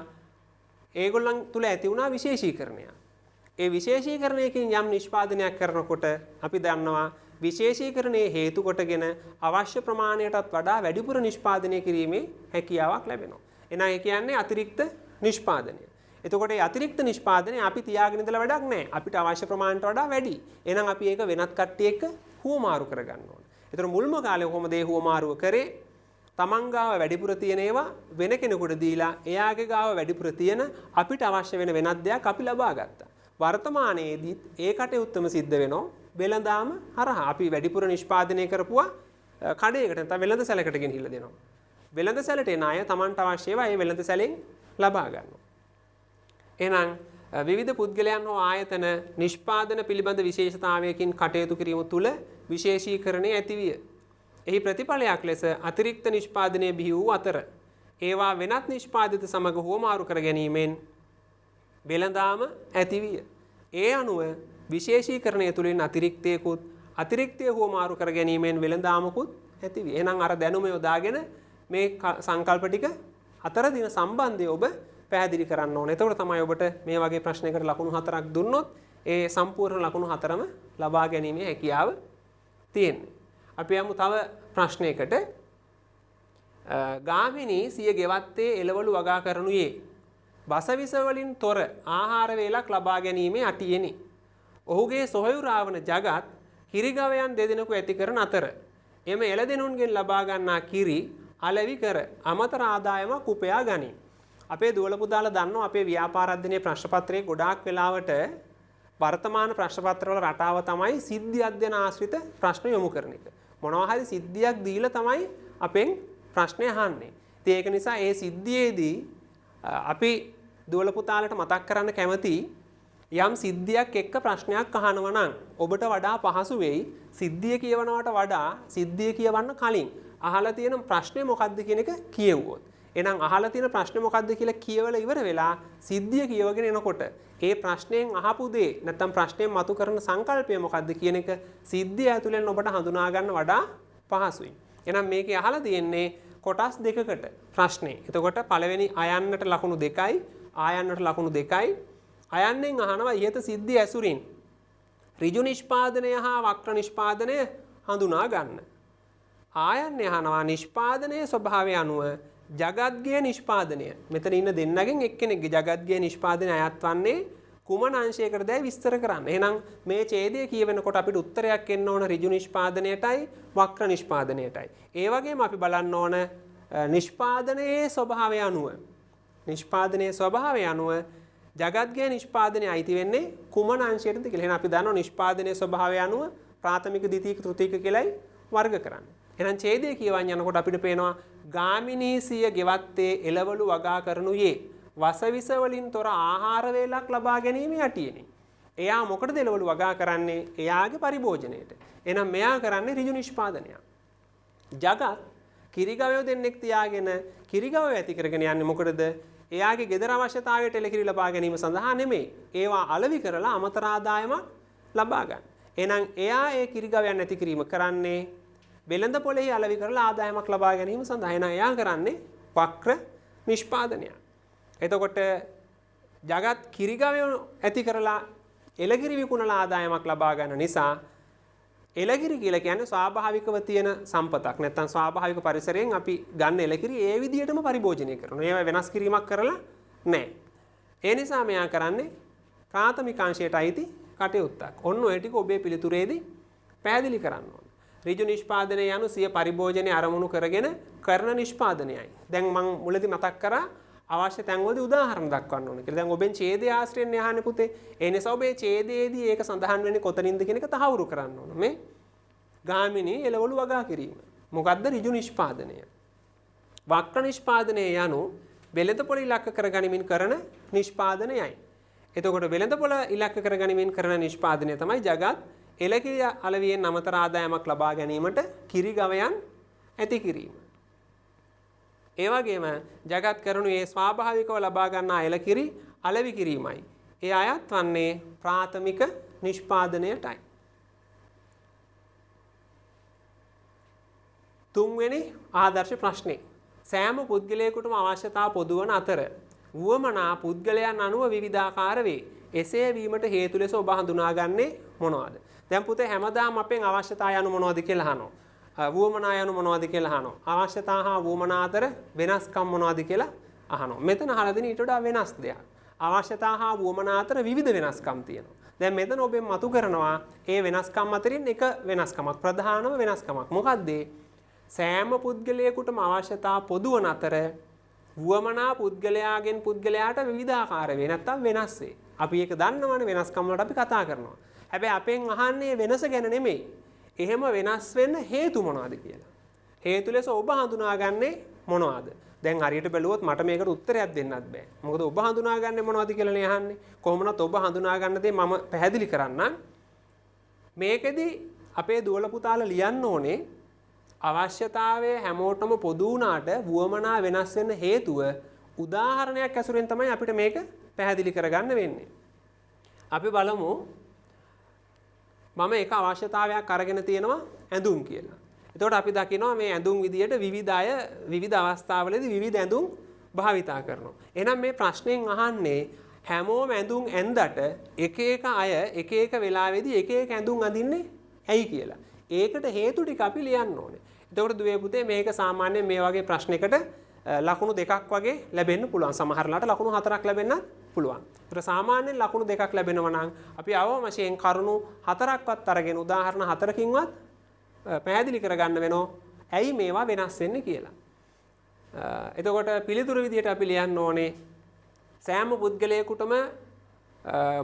ඒගොල්ලන් තුල ඇති වුණා විශේෂීකරණය. ඒ විශේෂීකරණයකින් යම් නිෂ්පාදනයක් කරනකොට අපි දන්නවා විශේෂීකරණයේ හේතු කොටගෙන අවශ්‍ය ප්‍රමාණයටත් වඩා වැඩිපුර නිෂ්පාදනය කිරීමේ හැකියාවක් ලැබෙනවා. එහෙනම් ඒ කියන්නේ අතිරික්ත නිෂ්පාදනය. එතකොට මේ අතිරික්ත නිෂ්පාදනය අපි තියාගෙන ඉඳලා වැඩක් නැහැ. අපිට අවශ්‍ය ප්‍රමාණයට වඩා වැඩි. එහෙනම් අපි ඒක වෙනත් කට්ටිය එක්ක හුවමාරු කරගන්න ඕන. එතකොට මුල්ම කාලේ කොහොමද ඒ හුවමාරුව කරේ? තමන් ගාව වැඩිපුර තියෙන ඒවා වෙන කෙනෙකුට දීලා එයාගේ ගාව වැඩිපුර තියෙන අපිට අවශ්‍ය වෙන වෙනත් දෙයක් අපි ලබා ගත්තා. වර්තමානයේදීත් ඒ කටයුත්තම සිද්ධ වෙනවා වෙළඳාම හරහා. අපි වැඩිපුර නිෂ්පාදනය කරපුවා කඩේකට නැත්නම් වෙළඳ සැලකට ගෙනහිල්ලා දෙනවා. වෙළඳ සැලට එන අය තමන්ට අවශ්‍ය ඒවා ඒ වෙළඳ සැලෙන් ලබා ගන්නවා. එහෙනම් විවිධ පුද්ගලයන් හෝ ආයතන නිෂ්පාදන පිළිබඳ විශේෂතාවයකින් කටයුතු කිරීම තුළ විශේෂීකරණය ඇතිවිය. එහි ප්‍රතිඵලයක් ලෙස අතිරික්ත නිෂ්පාදනය බිහි වූ අතර ඒවා වෙනත් නිෂ්පාදිත සමග හුවමාරු කර ගැනීමෙන් වෙළඳාම ඇතිවිය. ඒ අනුව විශේෂීකරණය තුළින් අතිරික්තයකුත් අතිරික්තය හුවමාරු කර ගැනීමෙන් වෙළඳාමකුත් ඇතිවිය. එහෙනම් අර දැනුම යොදාගෙන මේ සංකල්ප ටික අතර තියෙන සම්බන්ධය ඔබ පැහැදිලි කරන්න ඕනේ. එතකොට තමයි ඔබට මේ වගේ ප්‍රශ්නයකට ලකුණු 4ක් දුන්නොත් ඒ සම්පූර්ණ ලකුණු 4ම ලබා ගැනීමේ හැකියාව තියෙන්නේ. අපි යමු තව ප්‍රශ්නයකට. ගාමිණී සිය ගෙවත්තේ එළවලු වගා කරනුයේ වසවිස වලින් තොර ආහාර වේලක් ලබා ගැනීමේ අටියෙනි. ඔහුගේ සොහොයුරා වන ජගත් කිරිගවයන් දෙදෙනෙකු ඇති කරන අතර එම එළදෙනුන්ගෙන් ලබා ගන්නා කිරි අලෙවි කර අමතර ආදායමක් උපයා ගනී. අපේ දුවල පුතාලා දන්නවා අපේ ව්‍යාපාර අධ්‍යයනයේ ප්‍රශ්න පත්‍රයේ ගොඩාක් වෙලාවට වර්තමාන ප්‍රශ්න පත්‍රවල රටාව තමයි සිද්ධි අධ්‍යයන ආශ්‍රිත ප්‍රශ්න යොමු කරන එක. මොනවා හරි සිද්ධියක් දීලා තමයි අපෙන් ප්‍රශ්නය අහන්නේ. ඉතින් ඒක නිසා ඒ සිද්ධියේදී අපි දුවල පුතාලට මතක් කරන්න කැමති යම් සිද්ධියක් එක්ක ප්‍රශ්නයක් අහනවා නම් ඔබට වඩා පහසු වෙයි සිද්ධිය කියවනවට වඩා සිද්ධිය කියවන්න කලින් අහලා තියෙන ප්‍රශ්නේ මොකද්ද කියන එක කියවුවොත්. එහෙනම් අහලා තියෙන ප්‍රශ්නේ මොකද්ද කියලා කියවලා ඉවර වෙලා සිද්ධිය කියවගෙන එනකොට ඒ ප්‍රශ්නයෙන් අහපු දේ නැත්නම් ප්‍රශ්නයෙන් මතු කරන සංකල්පය මොකද්ද කියන එක සිද්ධිය ඇතුලෙන් ඔබට හඳුනා ගන්න වඩා පහසුයි. එහෙනම් මේකේ අහලා තියෙන්නේ කොටස් දෙකකට ප්‍රශ්නේ. එතකොට පළවෙනි අයන්නට ලකුණු 2යි, ආයන්නට ලකුණු 2යි. අයන්නෙන් අහනවා ඉහත සිද්ධිය ඇසුරින් ඍජු නිෂ්පාදනය හා වක්‍ර නිෂ්පාදනය හඳුනා ගන්න. ආයන්නේ අහනවා නිෂ්පාදනයේ ස්වභාවය අනුව ජගත්ගේ නිෂ්පාදනය. මෙතන ඉන්න දෙන්නගෙන් එක්කෙනෙක්ගේ ජගත්ගේ නිෂ්පාදනය අයත් වන්නේ කුමන අංශයකටදයි විස්තර කරන්න. එහෙනම් මේ ඡේදය කියවෙනකොට අපිට උත්තරයක් එන්න ඕන ඍජු නිෂ්පාදනයටයි වක්‍ර නිෂ්පාදනයටයි. ඒ වගේම අපි බලන්න ඕන නිෂ්පාදනයේ ස්වභාවය අනුව නිෂ්පාදනයේ ස්වභාවය අනුව ජගත්ගේ නිෂ්පාදනය අයිති වෙන්නේ කුමන අංශයටද කියලා. එහෙනම් අපි දන්නවා නිෂ්පාදනයේ ස්වභාවය අනුව ප්‍රාථමික, ද්විතීක, තෘතීක කියලායි වර්ග කරන්නේ. එහෙනම් ඡේදය කියවන් යනකොට අපිට පේනවා ගාමිණී සිය ගෙවත්තේ එළවලු වගා කරනුයේ වසවිස වලින් තොර ආහාර වේලක් ලබා ගැනීම යටියෙනි. එයා මොකටද එළවලු වගා කරන්නේ? එයාගේ පරිභෝජනයට. එහෙනම් මෙයා කරන්නේ ඍජු නිෂ්පාදනයක්. ජගත් කිරිගවයෝ දෙන්නෙක් තියාගෙන කිරිගවයෝ ඇති කරගෙන යන්නේ මොකටද? එයාගේ ගෙදර අවශ්‍යතාවයට එලකිරි ලබා ගැනීම සඳහා නෙමෙයි. ඒවා අලෙවි කරලා අමතර ආදායමක් ලබා ගන්න. එහෙනම් එයා ඒ කිරිගවයන් ඇති කිරීම කරන්නේ වෙළඳ පොළෙහි අලෙවි කරලා ආදායමක් ලබා ගැනීම සඳහා. එහෙනම් එයා කරන්නේ වක්‍ර නිෂ්පාදනයක්. එතකොට ජගත් කිරිගවයෝ ඇති කරලා එලකිරි විකුණලා ආදායමක් ලබා ගන්න නිසා එලකිරි කියලා කියන්නේ ස්වාභාවිකව තියෙන සම්පතක්. නැත්තම් ස්වාභාවික පරිසරයෙන් අපි ගන්න එලකිරි ඒ විදිහටම පරිභෝජනය කරනවා. ඒවා වෙනස් කිරීමක් කරලා නැහැ. ඒ නිසා මෙයා කරන්නේ ප්‍රාථමික අංශයට අයිති කටයුත්තක්. ඔන්න ඔය ටික ඔබේ පිළිතුරේදී පැහැදිලි කරන්න ඕන. ඍජු නිෂ්පාදනය යනු සිය පරිභෝජනය අරමුණු කරගෙන කරන නිෂ්පාදනයයි. දැන් මං මුලදී මතක් කරා අවශ්‍ය තැන්වලදී උදාහරණ දක්වන්න ඕන කියලා. දැන් ඔබෙන් ඡේදය ආශ්‍රයෙන් අහන්නේ පුතේ. ඒ නිසා ඔබේ ඡේදයේදී ඒක සඳහන් වෙන්නේ කොතනින්ද කියන එක තහවුරු කරන්න ඕන. මේ ගාමිණී එළවලු වගා කිරීම. මොකද්ද ඍජු නිෂ්පාදනය? වක්‍ර නිෂ්පාදනය යනු වෙළඳපොළ ඉලක්ක කරගනිමින් කරන නිෂ්පාදනයයි. එතකොට වෙළඳපොළ ඉලක්ක කරගනිමින් කරන නිෂ්පාදනය තමයි ජගත් එලකිරි අලවියෙන් අමතර ආදායමක් ලබා ගැනීමට කිරි ගවයන් ඇති කිරීම. ඒ වගේම ජගත් කරනු ඒ ස්වාභාවිකව ලබා ගන්නා එලකිරි අලෙවි කිරීමයි. ඒ අයත් වන්නේ ප්‍රාථමික නිෂ්පාදනයටයි. තුන්වෙනි ආදර්ශ ප්‍රශ්නේ. සෑම පුද්ගලයෙකුටම අවශ්‍යතා පොදුවන අතර වුවමනා පුද්ගලයන් අනුව විවිධාකාර වේ. එසේ වීමට හේතු ලෙස ඔබ හඳුනාගන්නේ මොනවාද? දැන් පුතේ හැමදාම අපෙන් අවශ්‍යතා යනු මොනවද කියලා අහනවා. වුවමනා යනු මොනවද කියලා අහනවා. අවශ්‍යතා හා වුවමනා අතර වෙනස්කම් මොනවද කියලා අහනවා. මෙතන අහලා දෙන ඊට වඩා වෙනස් දෙයක්. අවශ්‍යතා හා වුවමනා අතර විවිධ වෙනස්කම් තියෙනවා. දැන් මෙතන ඔබෙන් මතු කරනවා ඒ වෙනස්කම් අතරින් එක වෙනස්කමක්, ප්‍රධානම වෙනස්කමක්. මොකද්ද? සෑම පුද්ගලයෙකුටම අවශ්‍යතා පොදුවන අතර වුවමනා පුද්ගලයාගෙන් පුද්ගලයාට විවිධාකාර වේ, නැත්තම් වෙනස් වේ. අපි ඒක දන්නවනේ, වෙනස්කම් වලට අපි කතා කරනවා. හැබැයි අපෙන් අහන්නේ වෙනස ගැන නෙමෙයි. එහෙම වෙනස් වෙන්න හේතු මොනවද කියලා. හේතු ලෙස ඔබ හඳුනාගන්නේ මොනවද? දැන් හරියට බැලුවොත් මට මේකට උත්තරයක් දෙන්නත් බෑ. මොකද ඔබ හඳුනාගන්නේ මොනවද කියලානේ අහන්නේ. කොහොම වුණත් ඔබ හඳුනාගන්න දේ මම පැහැදිලි කරන්නම්. මේකෙදි අපේ දුවල පුතාලා ලියන්න ඕනේ අවශ්‍යතාවය හැමෝටම පොදු වුණාට වුවමනා වෙනස් වෙන්න හේතුව උදාහරණයක් ඇසුරෙන් තමයි අපිට මේක පැහැදිලි කරගන්න වෙන්නේ. අපි බලමු මම එක අවශ්‍යතාවයක් අරගෙන තියෙනවා ඇඳුම් කියලා. එතකොට අපි දකිනවා මේ ඇඳුම් විදියට විවිධ අය විවිධ අවස්ථාවලදී විවිධ ඇඳුම් භාවිතා කරනවා. එහෙනම් මේ ප්‍රශ්نين අහන්නේ හැමෝම ඇඳුම් ඇඳට එක එක අය එක එක වෙලාවෙදී එක එක ඇඳුම් අඳින්නේ ඇයි කියලා. ඒකට හේතු ටික අපි ලියන්න ඕනේ. එතකොට දුවේ පුතේ මේක සාමාන්‍යයෙන් මේ වගේ ප්‍රශ්නයකට ලකුණු දෙකක් වගේ ලැබෙන්න පුළුවන්. සමහර ලාට ලකුණු හතරක් ලැබෙන්නත් පුළුවන්. ඒතර සාමාන්‍යයෙන් ලකුණු දෙකක් ලැබෙනවා නම් අපි අවම වශයෙන් කරුණු හතරක්වත් අරගෙන උදාහරණ හතරකින්වත් පැහැදිලි කරගන්න වෙනවා ඇයි මේවා වෙනස් වෙන්නේ කියලා. එතකොට පිළිතුරු විදියට අපි ලියන්න ඕනේ සෑම පුද්ගලයෙකුටම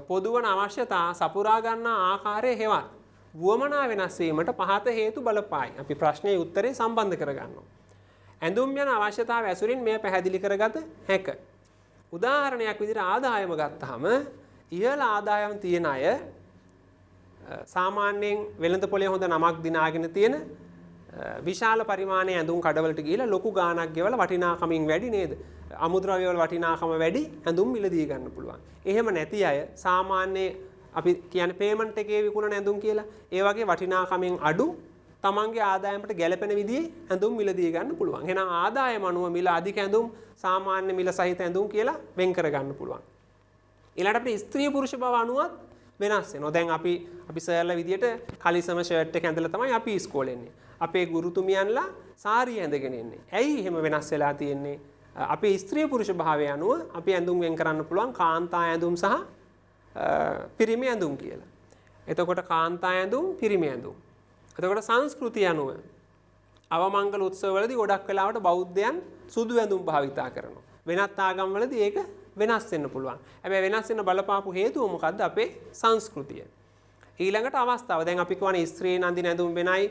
පොදුවන අවශ්‍යතා සපුරා ගන්නා ආකාරය හෙවත් වුවමනා වෙනස් වීමට පහත හේතු බලපායි. අපි ප්‍රශ්නයේ උත්තරේ සම්බන්ධ කරගන්නවා. ඇඳුම් යන අවශ්‍යතාව ඇසුරින් මෙය පැහැදිලි කරගත හැක. උදාහරණයක් විදිහට ආදායම ගත්තාම ඉහළ ආදායම් තියෙන අය සාමාන්‍යයෙන් වෙළඳ පොලේ හොඳ නමක් දිනාගෙන තියෙන විශාල පරිමාණයේ ඇඳුම් කඩවලට ගිහිලා ලොකු ගාණක් ගෙවලා වටිනාකමින් වැඩි නේද? අමුද්‍රව්‍ය වල වටිනාකම වැඩි ඇඳුම් මිලදී ගන්න පුළුවන්. එහෙම නැති අය සාමාන්‍ය අපි කියන්නේ පේමන්ට් එකේ විකුණන ඇඳුම් කියලා. ඒ වගේ වටිනාකමින් අඩු තමන්ගේ ආදායමට ගැළපෙන විදිහේ ඇඳුම් මිලදී ගන්න පුළුවන්. එහෙනම් ආදායම අනුව මිල අධික ඇඳුම්, සාමාන්‍ය මිල සහිත ඇඳුම් කියලා වෙන් කර ගන්න පුළුවන්. ඊළඟට අපිට ස්ත්‍රී පුරුෂ බව අනුවත් වෙනස් වෙනවා. දැන් අපි අපි සර්ලා විදියට කලිසම ෂර්ට් එක ඇඳලා තමයි අපි ඉස්කෝලේ එන්නේ. අපේ ගුරුතුමියන්ලා සාරිය ඇඳගෙන එන්නේ. ඇයි එහෙම වෙනස් වෙලා තියෙන්නේ? අපේ ස්ත්‍රී පුරුෂ භාවය අනුව අපි ඇඳුම් වෙන් කරන්න පුළුවන් කාන්තා ඇඳුම් සහ පිරිමි ඇඳුම් කියලා. එතකොට කාන්තා ඇඳුම්, පිරිමි ඇඳුම්. එතකොට සංස්කෘතිය අනුව අවමංගල උත්සවවලදී ගොඩක් වෙලාවට බෞද්ධයන් සුදු ඇඳුම් භාවිතා කරනවා. වෙනත් ආගම්වලදී ඒක වෙනස් වෙන්න පුළුවන්. හැබැයි වෙනස් වෙන්න බලපාපු හේතුව මොකද්ද? අපේ සංස්කෘතිය. ඊළඟට අවස්ථාව. දැන් අපි කියවනේ ස්ත්‍රීන් අඳින ඇඳුම් වෙනයි,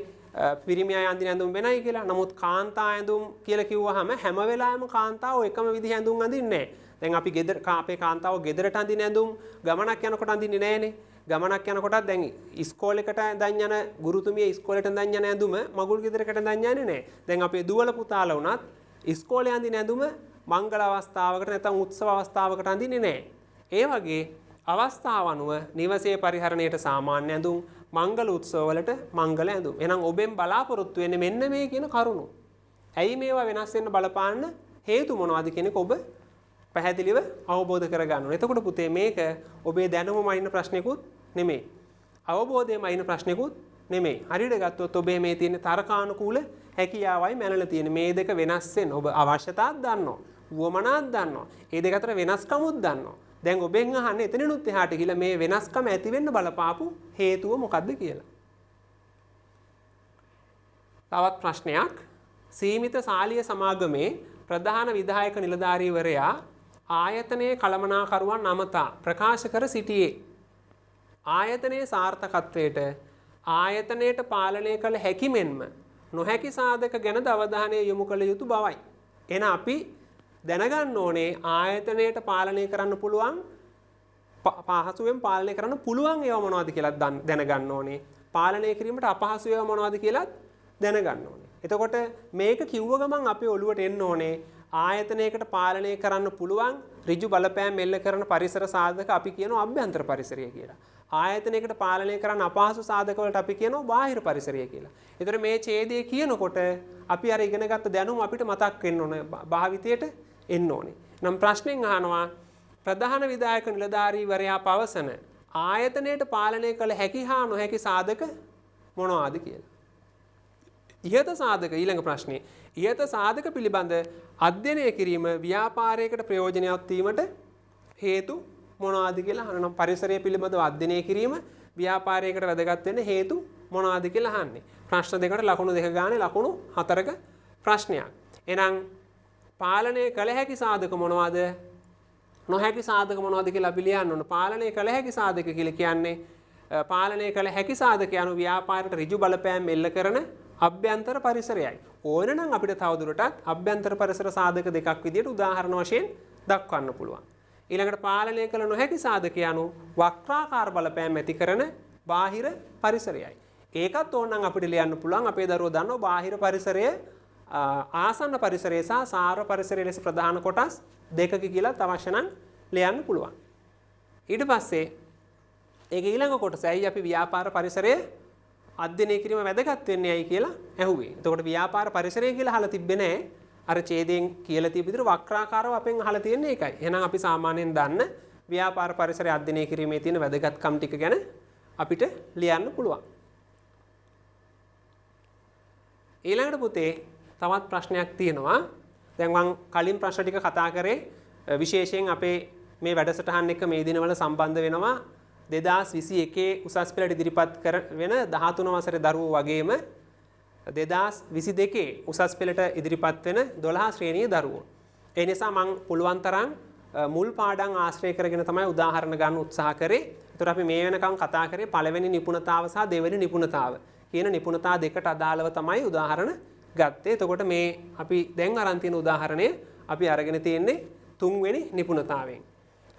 පිරිමි අය අඳින ඇඳුම් වෙනයි කියලා. නමුත් කාන්තා ඇඳුම් කියලා කිව්වහම හැම වෙලාවෙම කාන්තාව එකම විදිහ ඇඳුම් අඳින්නේ නැහැ. දැන් අපි ගෙදර අපේ කාන්තාව ගෙදරට අඳින ඇඳුම් ගමනක් යනකොට අඳින්නේ නැහනේ. ගමනක් යනකොටත් දැන් ඉස්කෝලේකට ඇඳන් යන ගුරුතුමිය ඉස්කෝලේට ඇඳන් යන ඇඳුම මගුල් ගෙදරකට ඇඳන් යන්නේ නැහැ. දැන් අපේ දුවල පුතාලා වුණත් ඉස්කෝලේ අඳින ඇඳුම මංගල අවස්ථාවකට නැත්නම් උත්සව අවස්ථාවකට අඳින්නේ නැහැ. ඒ වගේ අවස්ථාව අනුව නිවසේ පරිහරණයට සාමාන්‍ය ඇඳුම්, මංගල උත්සවවලට මංගල ඇඳුම්. එහෙනම් ඔබෙන් බලාපොරොත්තු වෙන්නේ මෙන්න මේ කියන කරුණු. ඇයි මේවා වෙනස් වෙන්න බලපාන්න හේතු මොනවද කියන එක ඔබ පැහැදිලිව අවබෝධ කරගන්න ඕනේ. එතකොට පුතේ මේක ඔබේ දැනුමම අයින ප්‍රශ්නයකුත් නෙමෙයි. අවබෝධයම අයින ප්‍රශ්නයකුත් නෙමෙයි. හරියට ගත්තොත් ඔබේ මේ තියෙන තර්කානුකූල හැකියාවයි මැනලා තියෙන. මේ දෙක වෙනස් වෙන්න ඔබ අවශ්‍යතාවත් දන්නවා, වුවමනාත් දන්නවා. ඒ දෙක අතර වෙනස්කමුත් දන්නවා. දැන් ඔබෙන් අහන්නේ එතනිනුත් එහාට ගිහලා මේ වෙනස්කම ඇති වෙන්න බලපාපු හේතුව මොකද්ද කියලා. තවත් ප්‍රශ්නයක්. සීමිත සාලිය සමාගමේ ප්‍රධාන විධායක නිලධාරීවරයා ආයතනයේ කළමනාකරුවන් අමතා ප්‍රකාශ කර සිටියේ ආයතනයේ සාර්ථකත්වයට ආයතනයට පාලනය කළ හැකි මෙන්ම නොහැකි සාධක ගැනද අවධානය යොමු කළ යුතු බවයි. එහෙනම් අපි දැනගන්න ඕනේ ආයතනයට පාලනය කරන්න පුළුවන්, පහසුවෙන් පාලනය කරන්න පුළුවන් ඒවා මොනවද කියලා දැනගන්න ඕනේ. පාලනය කිරීමට අපහසු ඒවා මොනවද කියලාත් දැනගන්න ඕනේ. එතකොට මේක කිව්ව ගමන් අපේ ඔළුවට එන්න ඕනේ ආයතනයකට පාලනය කරන්න පුළුවන් ඍජු බලපෑම් එල්ල කරන පරිසර සාධක අපි කියනවා අභ්‍යන්තර පරිසරය කියලා. ආයතනයකට පාලනය කරන්න අපහසු සාධක වලට අපි කියනවා බාහිර පරිසරය කියලා. ඒතර මේ ඡේදය කියනකොට අපි අර ඉගෙනගත්ත දැනුම අපිට මතක් වෙන්න ඕනේ, භාවිතයට එන්න ඕනේ. නම් ප්‍රශ්නෙන් අහනවා ප්‍රධාන විධායක නිලධාරීවරයා පවසන ආයතනයට පාලනය කළ හැකි හා නොහැකි සාධක මොනවාද කියලා. ඉහත සාධක ඊළඟ ප්‍රශ්නේ. ඉහත සාධක පිළිබඳ අධ්‍යයනය කිරීම ව්‍යාපාරයකට ප්‍රයෝජනවත් වීමට හේතු මොනවාද කියලා අහනවා. පරිසරය පිළිබඳව අධ්‍යයනය කිරීම ව්‍යාපාරයකට වැදගත් වෙන්න හේතු මොනවාද කියලා අහන්නේ. ප්‍රශ්න දෙකට ලකුණු දෙක ගානේ ලකුණු හතරක ප්‍රශ්නයක්. එහෙනම් පාලනය කළ හැකි සාධක මොනවාද, නොහැකි සාධක මොනවාද කියලා අපි ලියන්න ඕන. පාලනය කළ හැකි සාධක කියලා කියන්නේ පාලනය කළ හැකි සාධක යනු ව්‍යාපාරයට ඍජු බලපෑම් එල්ල කරන අභ්‍යන්තර පරිසරයයි. ඕන නම් අපිට තවදුරටත් අභ්‍යන්තර පරිසර සාධක දෙකක් විදියට උදාහරණ වශයෙන් දක්වන්න පුළුවන්. ඊළඟට පාලනය කළ නොහැකි සාධක යනු වක්‍රාකාර බලපෑම් ඇති කරන බාහිර පරිසරයයි. ඒකත් ඕන නම් අපිට ලියන්න පුළුවන්. අපේ දරුවෝ දන්නවා බාහිර පරිසරය ආසන්න පරිසරය සහ සාර පරිසරය ලෙස ප්‍රධාන කොටස් දෙකක කියලා අවශ්‍ය නම් ලියන්න පුළුවන්. ඊට පස්සේ ඒක ඊළඟ කොටස ඇයි අපි ව්‍යාපාර පරිසරය අධ්‍යයනය කිරීම වැදගත් වෙන්නේ ඇයි කියලා ඇහුවේ. එතකොට ව්‍යාපාර පරිසරය කියලා අහලා තිබ්බේ නෑ. අර ඡේදයෙන් කියලා තිබ්බ විදිහට වක්‍රාකාරව අපෙන් අහලා තියෙන්නේ ඒකයි. එහෙනම් අපි සාමාන්‍යයෙන් දන්න ව්‍යාපාර පරිසරය අධ්‍යයනය කිරීමේ තියෙන වැදගත්කම් ටික ගැන අපිට ලියන්න පුළුවන්. ඊළඟට පුතේ තවත් ප්‍රශ්නයක් තියෙනවා. දැන් මං කලින් ප්‍රශ්න ටික කතා කරේ විශේෂයෙන් අපේ මේ වැඩසටහන් එක්ක මේ දිනවල සම්බන්ධ වෙනවා 2021 උසස් පෙළට ඉදිරිපත් කර වෙන 13 වසරේ දරුවෝ වගේම 2022 උසස් පෙළට ඉදිරිපත් වෙන 12 ශ්‍රේණියේ දරුවෝ. ඒ නිසා මං පුළුවන් තරම් මුල් පාඩම් ආශ්‍රය කරගෙන තමයි උදාහරණ ගන්න උත්සාහ කරේ. ඒතර අපි මේ වෙනකම් කතා කරේ පළවෙනි නිපුණතාව සහ දෙවෙනි නිපුණතාව කියන නිපුණතා දෙකට අදාළව තමයි උදාහරණ ගත්තේ. එතකොට මේ අපි දැන් අරන් තියෙන උදාහරණය අපි අරගෙන තියෙන්නේ තුන්වෙනි නිපුණතාවයෙන්.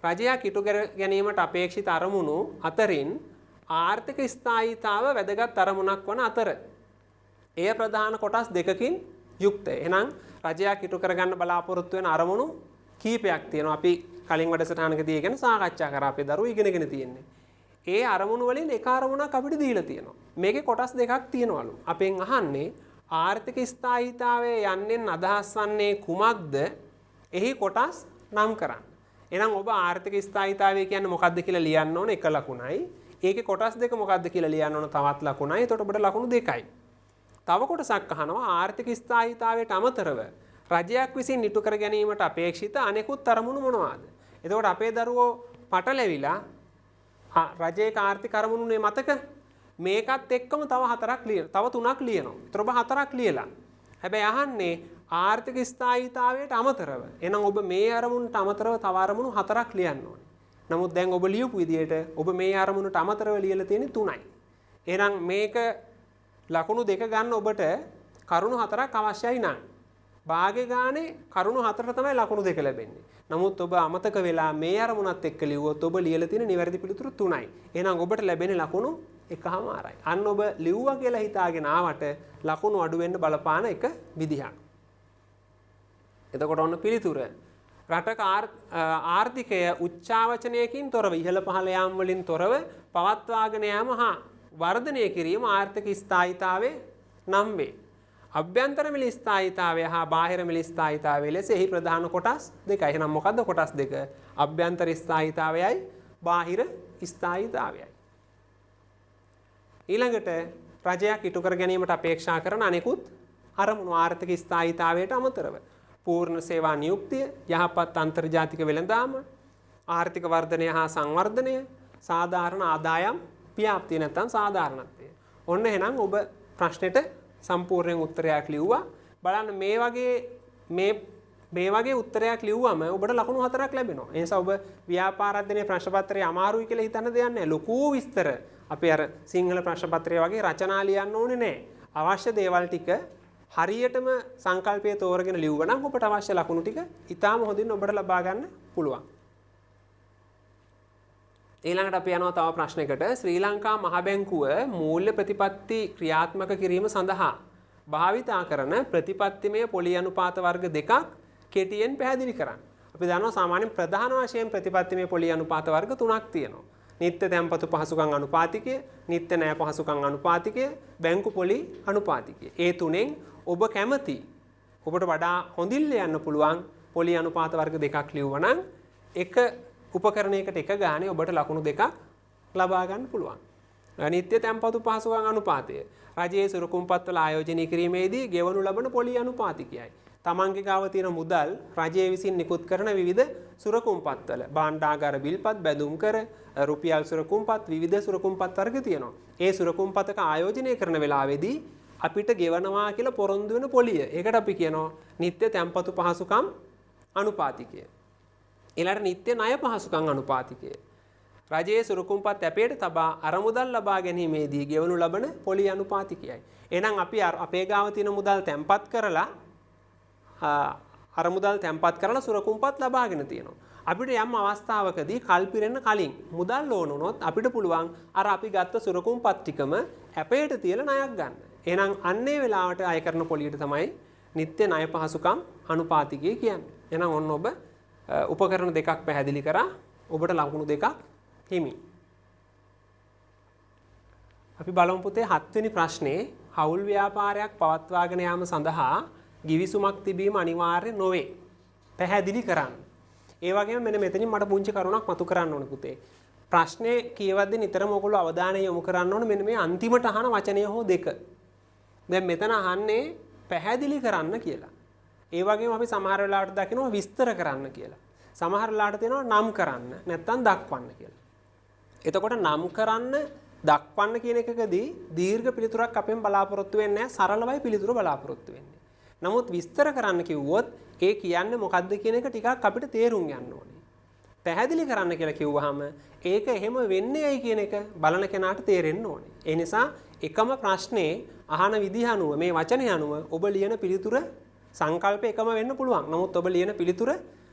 රජයක් ඉටු කර ගැනීමට අපේක්ෂිත අරමුණු අතරින් ආර්ථික ස්ථායීතාව වැදගත් අරමුණක් වන අතර එය ප්‍රධාන කොටස් දෙකකින් යුක්තය. එහෙනම් රජයක් ඉටු කරගන්න බලාපොරොත්තු වෙන අරමුණු කීපයක් තියෙනවා. අපි කලින් වැඩසටහනකදී ඒ ගැන සාකච්ඡා කරා. අපේ දරුවෝ ඉගෙනගෙන තියෙන්නේ. ඒ අරමුණු වලින් එක අරමුණක් අපිට දීලා තියෙනවා. මේකේ කොටස් දෙකක් තියෙනවලු. අපෙන් අහන්නේ ආර්ථික ස්ථායීතාවය යන්නෙන් අදහස් වන්නේ කුමක්ද? එහි කොටස් නම් කරන්න. එහෙනම් ඔබ ආර්ථික ස්ථායීතාවය කියන්නේ මොකක්ද කියලා ලියන්න ඕන එක ලකුණයි. ඒකේ කොටස් දෙක මොකක්ද කියලා ලියන්න ඕන තවත් ලකුණයි. එතකොට ඔබට ලකුණු දෙකයි. තව කොටසක් අහනවා ආර්ථික ස්ථායීතාවයට අමතරව රජයක් විසින් ඉටු කර ගැනීමට අපේක්ෂිත අනෙකුත් අරමුණු මොනවාද? එතකොට අපේ දරුවෝ පටලැවිලා රජයේ ආර්ථික අරමුණුනේ මතක මේකත් එක්කම තව හතරක් ලියන, තව තුනක් ලියනවා. ඒතර ඔබ හතරක් ලියලා. හැබැයි අහන්නේ ආර්ථික ස්ථායීතාවයට අමතරව. එහෙනම් ඔබ මේ අරමුණට අමතරව තව අරමුණු හතරක් ලියන්න ඕනේ. නමුත් දැන් ඔබ ලියපු විදියට ඔබ මේ අරමුණට අමතරව ලියලා තියෙන්නේ තුනයි. එහෙනම් මේක ලකුණු දෙක ගන්න ඔබට කරුණු හතරක් අවශ්‍යයි නම් භාගය ගානේ කරුණු හතරට තමයි ලකුණු දෙක ලැබෙන්නේ. නමුත් ඔබ අමතක වෙලා මේ අරමුණත් එක්ක ලිව්වොත් ඔබ ලියලා තියෙන නිවැරදි පිළිතුරු 3යි. එහෙනම් ඔබට ලැබෙන ලකුණු 1.5යි. අන්න ඔබ ලිව්වා කියලා හිතාගෙන ආවට ලකුණු අඩු වෙන්න බලපාන එක විදිහක්. එතකොට ඔන්න පිළිතුර. රටක ආර්ථිකය උච්චාවචනයකින් තොරව ඉහළ පහළ යාම් වලින් තොරව පවත්වාගෙන යාම හා වර්ධනය කිරීම ආර්ථික ස්ථායීතාවය නම් වේ. අභ්‍යන්තර මිල ස්ථායීතාවය හා බාහිර මිල ස්ථායීතාවය ලෙස එහි ප්‍රධාන කොටස් දෙකයි. එහෙනම් මොකද්ද කොටස් දෙක? අභ්‍යන්තර ස්ථායීතාවයයි බාහිර ස්ථායීතාවයයි. ඊළඟට රජයක් ඉටු කර ගැනීමට අපේක්ෂා කරන අනෙකුත් අරමුණු ආර්ථික ස්ථායීතාවයට අමතරව පූර්ණ සේවා නියුක්තිය, යහපත් අන්තර්ජාතික වෙළඳාම, ආර්ථික වර්ධනය හා සංවර්ධනය, සාධාරණ ආදායම් ව්‍යාප්තිය නැත්නම් සාධාරණත්වය. ඔන්න එහෙනම් ඔබ ප්‍රශ්නෙට සම්පූර්ණයෙන් උත්තරයක් ලිව්වා. බලන්න මේ වගේ උත්තරයක් ලිව්වම ඔබට ලකුණු 4ක් ලැබෙනවා. ඒ නිසා ඔබ ව්‍යාපාර අධ්‍යයනයේ ප්‍රශ්න පත්‍රය අමාරුයි කියලා හිතන්න දෙයක් නැහැ. ලොකු විස්තර අපි අර සිංහල ප්‍රශ්න පත්‍රය වගේ රචනා ලියන්න ඕනේ නැහැ. අවශ්‍ය දේවල් ටික හරියටම සංකල්පය තෝරගෙන ලිව්වා නම් ඔබට අවශ්‍ය ලකුණු ටික ඉතාම හොඳින් ඔබට ලබා ගන්න පුළුවන්. ඊළඟට අපි යනවා තව ප්‍රශ්නයකට. ශ්‍රී ලංකා මහ බැංකුව මූල්‍ය ප්‍රතිපත්ති ක්‍රියාත්මක කිරීම සඳහා භාවිතා කරන ප්‍රතිපත්තිමය පොලි අනුපාත වර්ග දෙකක් කෙටියෙන් පැහැදිලි කරන්න. අපි දන්නවා සාමාන්‍යයෙන් ප්‍රධාන වශයෙන් ප්‍රතිපත්තිමය පොලි අනුපාත වර්ග තුනක් තියෙනවා. නිත්‍ය තැන්පතු පහසුකම් අනුපාතිකය, නිත්‍ය ණය පහසුකම් අනුපාතිකය, බැංකු පොලි අනුපාතිකය. ඒ තුනෙන් ඔබ කැමති ඔබට වඩා හොඳින් ලියන්න පුළුවන් පොලි අනුපාත වර්ග දෙකක් ලියුවා නම් එක උපකරණයකට එක ගානේ ඔබට ලකුණු දෙකක් ලබා ගන්න පුළුවන්. නිත්‍ය තැන්පතු පහසුකම් අනුපාතය රජයේ සුරකුම්පත්වල ආයෝජනය කිරීමේදී ගෙවනු ලබන පොලි අනුපාතිකයයි. තමන්ගේ ගාව තියෙන මුදල් රජයේ විසින් නිකුත් කරන විවිධ සුරකුම්පත්වල භාණ්ඩාගාර බිල්පත්, බැඳුම් කර, රුපියල් සුරකුම්පත්, විවිධ සුරකුම්පත් වර්ග තියෙනවා. ඒ සුරකුම්පතක ආයෝජනය කරන වෙලාවේදී අපිට ගෙවනවා කියලා පොරොන්දු වෙන පොලිය. ඒකට අපි කියනවා නිත්‍ය තැන්පතු පහසුකම් අනුපාතිකය. ඊළඟට නිත්‍ය ණය පහසුකම් අනුපාතිකය. රජයේ සුරකුම්පත් ඇපයට තබා අර මුදල් ලබා ගැනීමේදී ගෙවනු ලබන පොලි අනුපාතිකයයි. එහෙනම් අපි අපේ ගාව තියෙන මුදල් තැන්පත් කරලා අර මුදල් තැන්පත් කරලා සුරකුම්පත් ලබාගෙන තියෙනවා. අපිට යම් අවස්ථාවකදී කල් පිරෙන්න කලින් මුදල් ඕන වුණොත් අපිට පුළුවන් අර අපි ගත්ත සුරකුම්පත් ටිකම ඇපයට තියලා ණයක් ගන්න. එහෙනම් අන්නේ වෙලාවට අය කරන පොලියට තමයි නිත්‍ය ණය පහසුකම් අනුපාතිකය කියන්නේ. එහෙනම් ඔන්න ඔබ උපකරණ දෙකක් පැහැදිලි කරා. ඔබට ලකුණු දෙකක් හිමි. අපි බලමු පුතේ හත්වෙනි ප්‍රශ්නේ. හවුල් ව්‍යාපාරයක් පවත්වාගෙන යාම සඳහා ගිවිසුමක් තිබීම අනිවාර්ය නොවේ. පැහැදිලි කරන්න. ඒ වගේම මෙන්න මෙතනින් මට පුංචි කරුණක් මතු කරන්න ඕන පුතේ. ප්‍රශ්නේ කියවද්දී නිතරම ඔයගොල්ලෝ අවධානය යොමු කරන්න ඕන මෙන්න මේ අන්තිමට අහන වචනය හෝ දෙක. දැන් මෙතන අහන්නේ පැහැදිලි කරන්න කියලා. ඒ වගේම අපි සමහර වෙලාවට දකිනවා විස්තර කරන්න කියලා. සමහර වෙලාවට තියෙනවා නම් කරන්න නැත්නම් දක්වන්න කියලා. එතකොට නම් කරන්න දක්වන්න කියන එකකදී දීර්ඝ පිළිතුරක් අපෙන් බලාපොරොත්තු වෙන්නේ නැහැ. සරලවයි පිළිතුර බලාපොරොත්තු වෙන්නේ. නමුත් විස්තර කරන්න කිව්වොත් ඒ කියන්නේ මොකද්ද කියන එක ටිකක් අපිට තේරුම් යන්න ඕනේ. පැහැදිලි කරන්න කියලා කිව්වහම ඒක එහෙම වෙන්නේ ඇයි කියන එක බලන කෙනාට තේරෙන්න ඕනේ. ඒ නිසා එකම ප්‍රශ්නේ අහන විදිහ අනුව මේ වචනේ අනුව ඔබ ලියන පිළිතුර සංකල්ප එකම වෙන්න පුළුවන්. නමුත් ඔබ ලියන පිළිතුර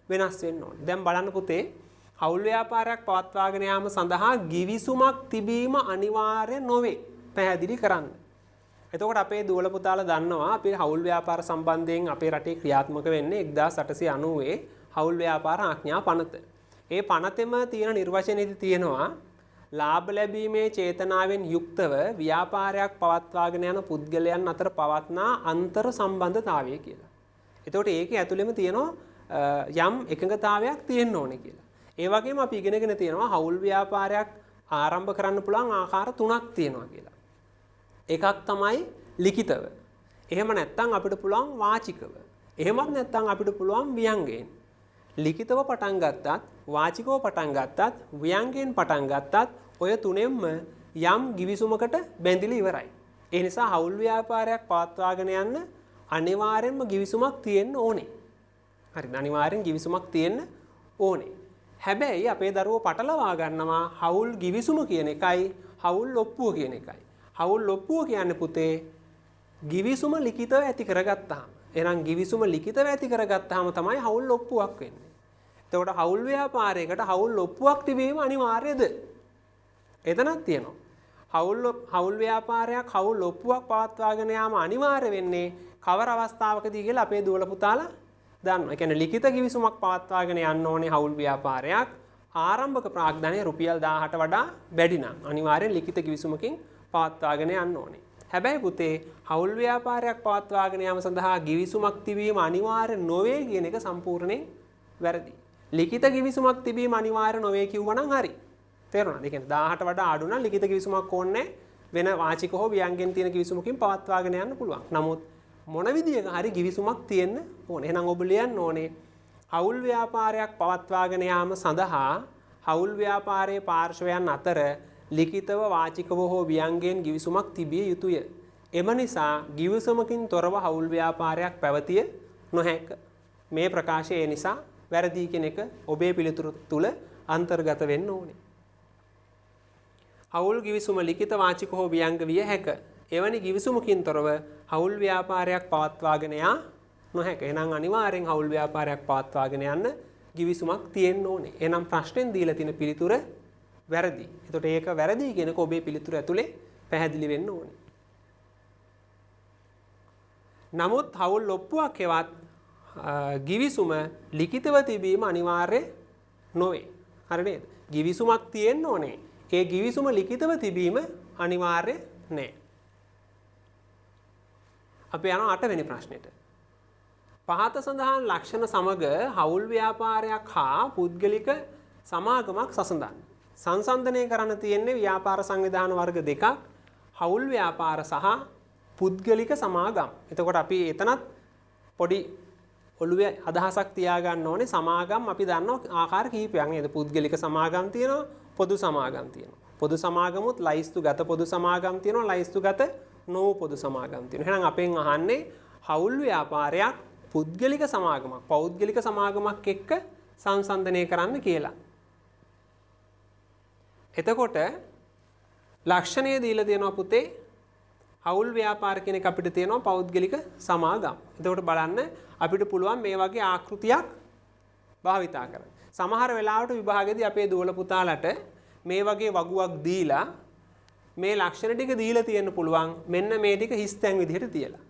වෙනස් වෙන්න ඕනේ. දැන් බලන්න පුතේ, හවුල් ව්‍යාපාරයක් පවත්වාගෙන යාම සඳහා ගිවිසුමක් තිබීම අනිවාර්ය නොවේ. පැහැදිලි කරන්න. එතකොට අපේ දුවල පුතාලා දන්නවා අපේ හවුල් ව්‍යාපාර සම්බන්ධයෙන් අපේ රටේ ක්‍රියාත්මක වෙන්නේ 1890 හවුල් ව්‍යාපාර ආඥා පනත. ඒ පනතෙම තියෙන නිර්වචනයේදී තියෙනවා ලාභ ලැබීමේ චේතනාවෙන් යුක්තව ව්‍යාපාරයක් පවත්වාගෙන යන පුද්ගලයන් අතර පවත්නා අන්තර් සම්බන්ධතාවය කියලා. එතකොට ඒකේ ඇතුළෙම තියෙනවා යම් එකඟතාවයක් තියෙන්න ඕනේ කියලා. ඒ වගේම අපි ඉගෙනගෙන තියෙනවා හවුල් ව්‍යාපාරයක් ආරම්භ කරන්න පුළුවන් ආකාර තුනක් තියෙනවා කියලා. එකක් තමයි ලිඛිතව. එහෙම නැත්නම් අපිට පුළුවන් වාචිකව. එහෙමත් නැත්නම් අපිට පුළුවන් ව්‍යංගයෙන්. ලිඛිතව පටන් ගත්තත්, වාචිකව පටන් ගත්තත්, ව්‍යංගයෙන් පටන් ගත්තත් ඔය තුනෙන්ම යම් ගිවිසුමකට බැඳිලා ඉවරයි. ඒ නිසා හවුල් ව්‍යාපාරයක් පවත්වාගෙන යන්න අනිවාර්යෙන්ම ගිවිසුමක් තියෙන්න ඕනේ. හරිද? අනිවාර්යෙන් ගිවිසුමක් තියෙන්න ඕනේ. හැබැයි අපේ දරුවෝ පටලවා ගන්නවා හවුල් ගිවිසුම කියන එකයි හවුල් ඔප්පුව කියන එකයි. හවුල් ඔප්පුව කියන්නේ පුතේ ගිවිසුම ලිඛිතව ඇති කරගත්තාම. එහෙනම් ගිවිසුම ලිඛිතව ඇති කරගත්තාම තමයි හවුල් ඔප්පුවක් වෙන්නේ. එතකොට හවුල් ව්‍යාපාරයකට හවුල් ඔප්පුවක් තිබීම අනිවාර්යද? එතනක් තියෙනවා. හවුල් ව්‍යාපාරයක් හවුල් ඔප්පුවක් පවත්වාගෙන යාම අනිවාර්ය වෙන්නේ කවර අවස්ථාවකදී කියලා අපේ දුවල පුතාලා දන්නවා. ඒ කියන්නේ ලිඛිත ගිවිසුමක් පවත්වාගෙන යන්න ඕනේ හවුල් ව්‍යාපාරයක් ආරම්භක ප්‍රාග්ධනය රුපියල් 1000ට වඩා වැඩි නම් අනිවාර්යෙන් ලිඛිත ගිවිසුමකින් පවත්වාගෙන යන්න ඕනේ. හැබැයි පුතේ හවුල් ව්‍යාපාරයක් පවත්වාගෙන යාම සඳහා ගිවිසුමක් තිබීම අනිවාර්ය නොවේ කියන එක සම්පූර්ණයෙන් වැරදි. ලිඛිත ගිවිසුමක් තිබීම අනිවාර්ය නොවේ කිව්වනම් හරි. තේරුණාද? ඒ කියන්නේ 1000ට වඩා අඩු නම් ලිඛිත ගිවිසුමක් ඕනේ වෙන වාචික හෝ ව්‍යංගයෙන් තියෙන ගිවිසුමකින් පවත්වාගෙන යන්න පුළුවන්. නමුත් මොන විදියක හරි ගිවිසුමක් තියෙන්න ඕනේ. එහෙනම් ඔබ ලියන්න ඕනේ හවුල් ව්‍යාපාරයක් පවත්වාගෙන යාම සඳහා හවුල් ව්‍යාපාරයේ පාර්ශවයන් අතර ලිඛිතව වාචිකව හෝ ව්‍යංගයෙන් ගිවිසුමක් තිබිය යුතුය. එම නිසා ගිවිසුමකින් තොරව හවුල් ව්‍යාපාරයක් පැවතිය නොහැක. මේ ප්‍රකාශය ඒ නිසා වැරදි කියන එක ඔබේ පිළිතුරු තුල අන්තර්ගත වෙන්න ඕනේ. හවුල් ගිවිසුම ලිඛිත වාචික හෝ ව්‍යංග විය හැක. එවැනි ගිවිසුමකින් තොරව හවුල් ව්‍යාපාරයක් පවත්වාගෙන යා නොහැක. එහෙනම් අනිවාර්යෙන් හවුල් ව්‍යාපාරයක් පවත්වාගෙන යන්න ගිවිසුමක් තියෙන්න ඕනේ. එහෙනම් ප්‍රශ්නෙන් දීලා තියෙන පිළිතුර වැරදි. එතකොට ඒක වැරදි කියනක ඔබේ පිළිතුර ඇතුලේ පැහැදිලි වෙන්න ඕනේ. නමුත් හවුල් ඔප්පුවක් හෙවත් ගිවිසුම ලිඛිතව තිබීම අනිවාර්ය නොවේ. හරි නේද? ගිවිසුමක් තියෙන්න ඕනේ. ඒ ගිවිසුම ලිඛිතව තිබීම අනිවාර්ය නෑ. අපි යනවා 8 වෙනි ප්‍රශ්නෙට. පහත සඳහන් ලක්ෂණ සමග හවුල් ව්‍යාපාරයක් හා පුද්ගලික සමාගමක් සසඳන්න. සංසන්දනය කරන්න තියෙන්නේ ව්‍යාපාර සංවිධාන වර්ග දෙකක්, හවුල් ව්‍යාපාර සහ පුද්ගලික සමාගම්. එතකොට අපි එතනත් පොඩි ඔළුවේ අදහසක් තියාගන්න ඕනේ. සමාගම් අපි දන්නවා ආකාර කිහිපයක් නේද? පුද්ගලික සමාගම් තියෙනවා, පොදු සමාගම් තියෙනවා. පොදු සමාගමුත් ලයිස්තුගත පොදු සමාගම් තියෙනවා, ලයිස්තුගත නොවු පොදු සමාගම් තියෙනවා. එහෙනම් අපෙන් අහන්නේ හවුල් ව්‍යාපාරයක් පුද්ගලික සමාගමක්, පෞද්ගලික සමාගමක් එක්ක සංසන්දනය කරන්න කියලා. එතකොට ලක්ෂණය දීලා තියෙනවා පුතේ හවුල් ව්‍යාපාර කියන එක අපිට තියෙනවා පෞද්ගලික සමාගම්. එතකොට බලන්න අපිට පුළුවන් මේ වගේ ආකෘතියක් භාවිතා කරන්න. සමහර වෙලාවට විභාගෙදී අපේ දුවල පුතාලට මේ වගේ වගුවක් දීලා මේ ලක්ෂණ ටික දීලා තියෙන්න පුළුවන්. මෙන්න මේ ටික හිස් තැන් විදිහට තියලා.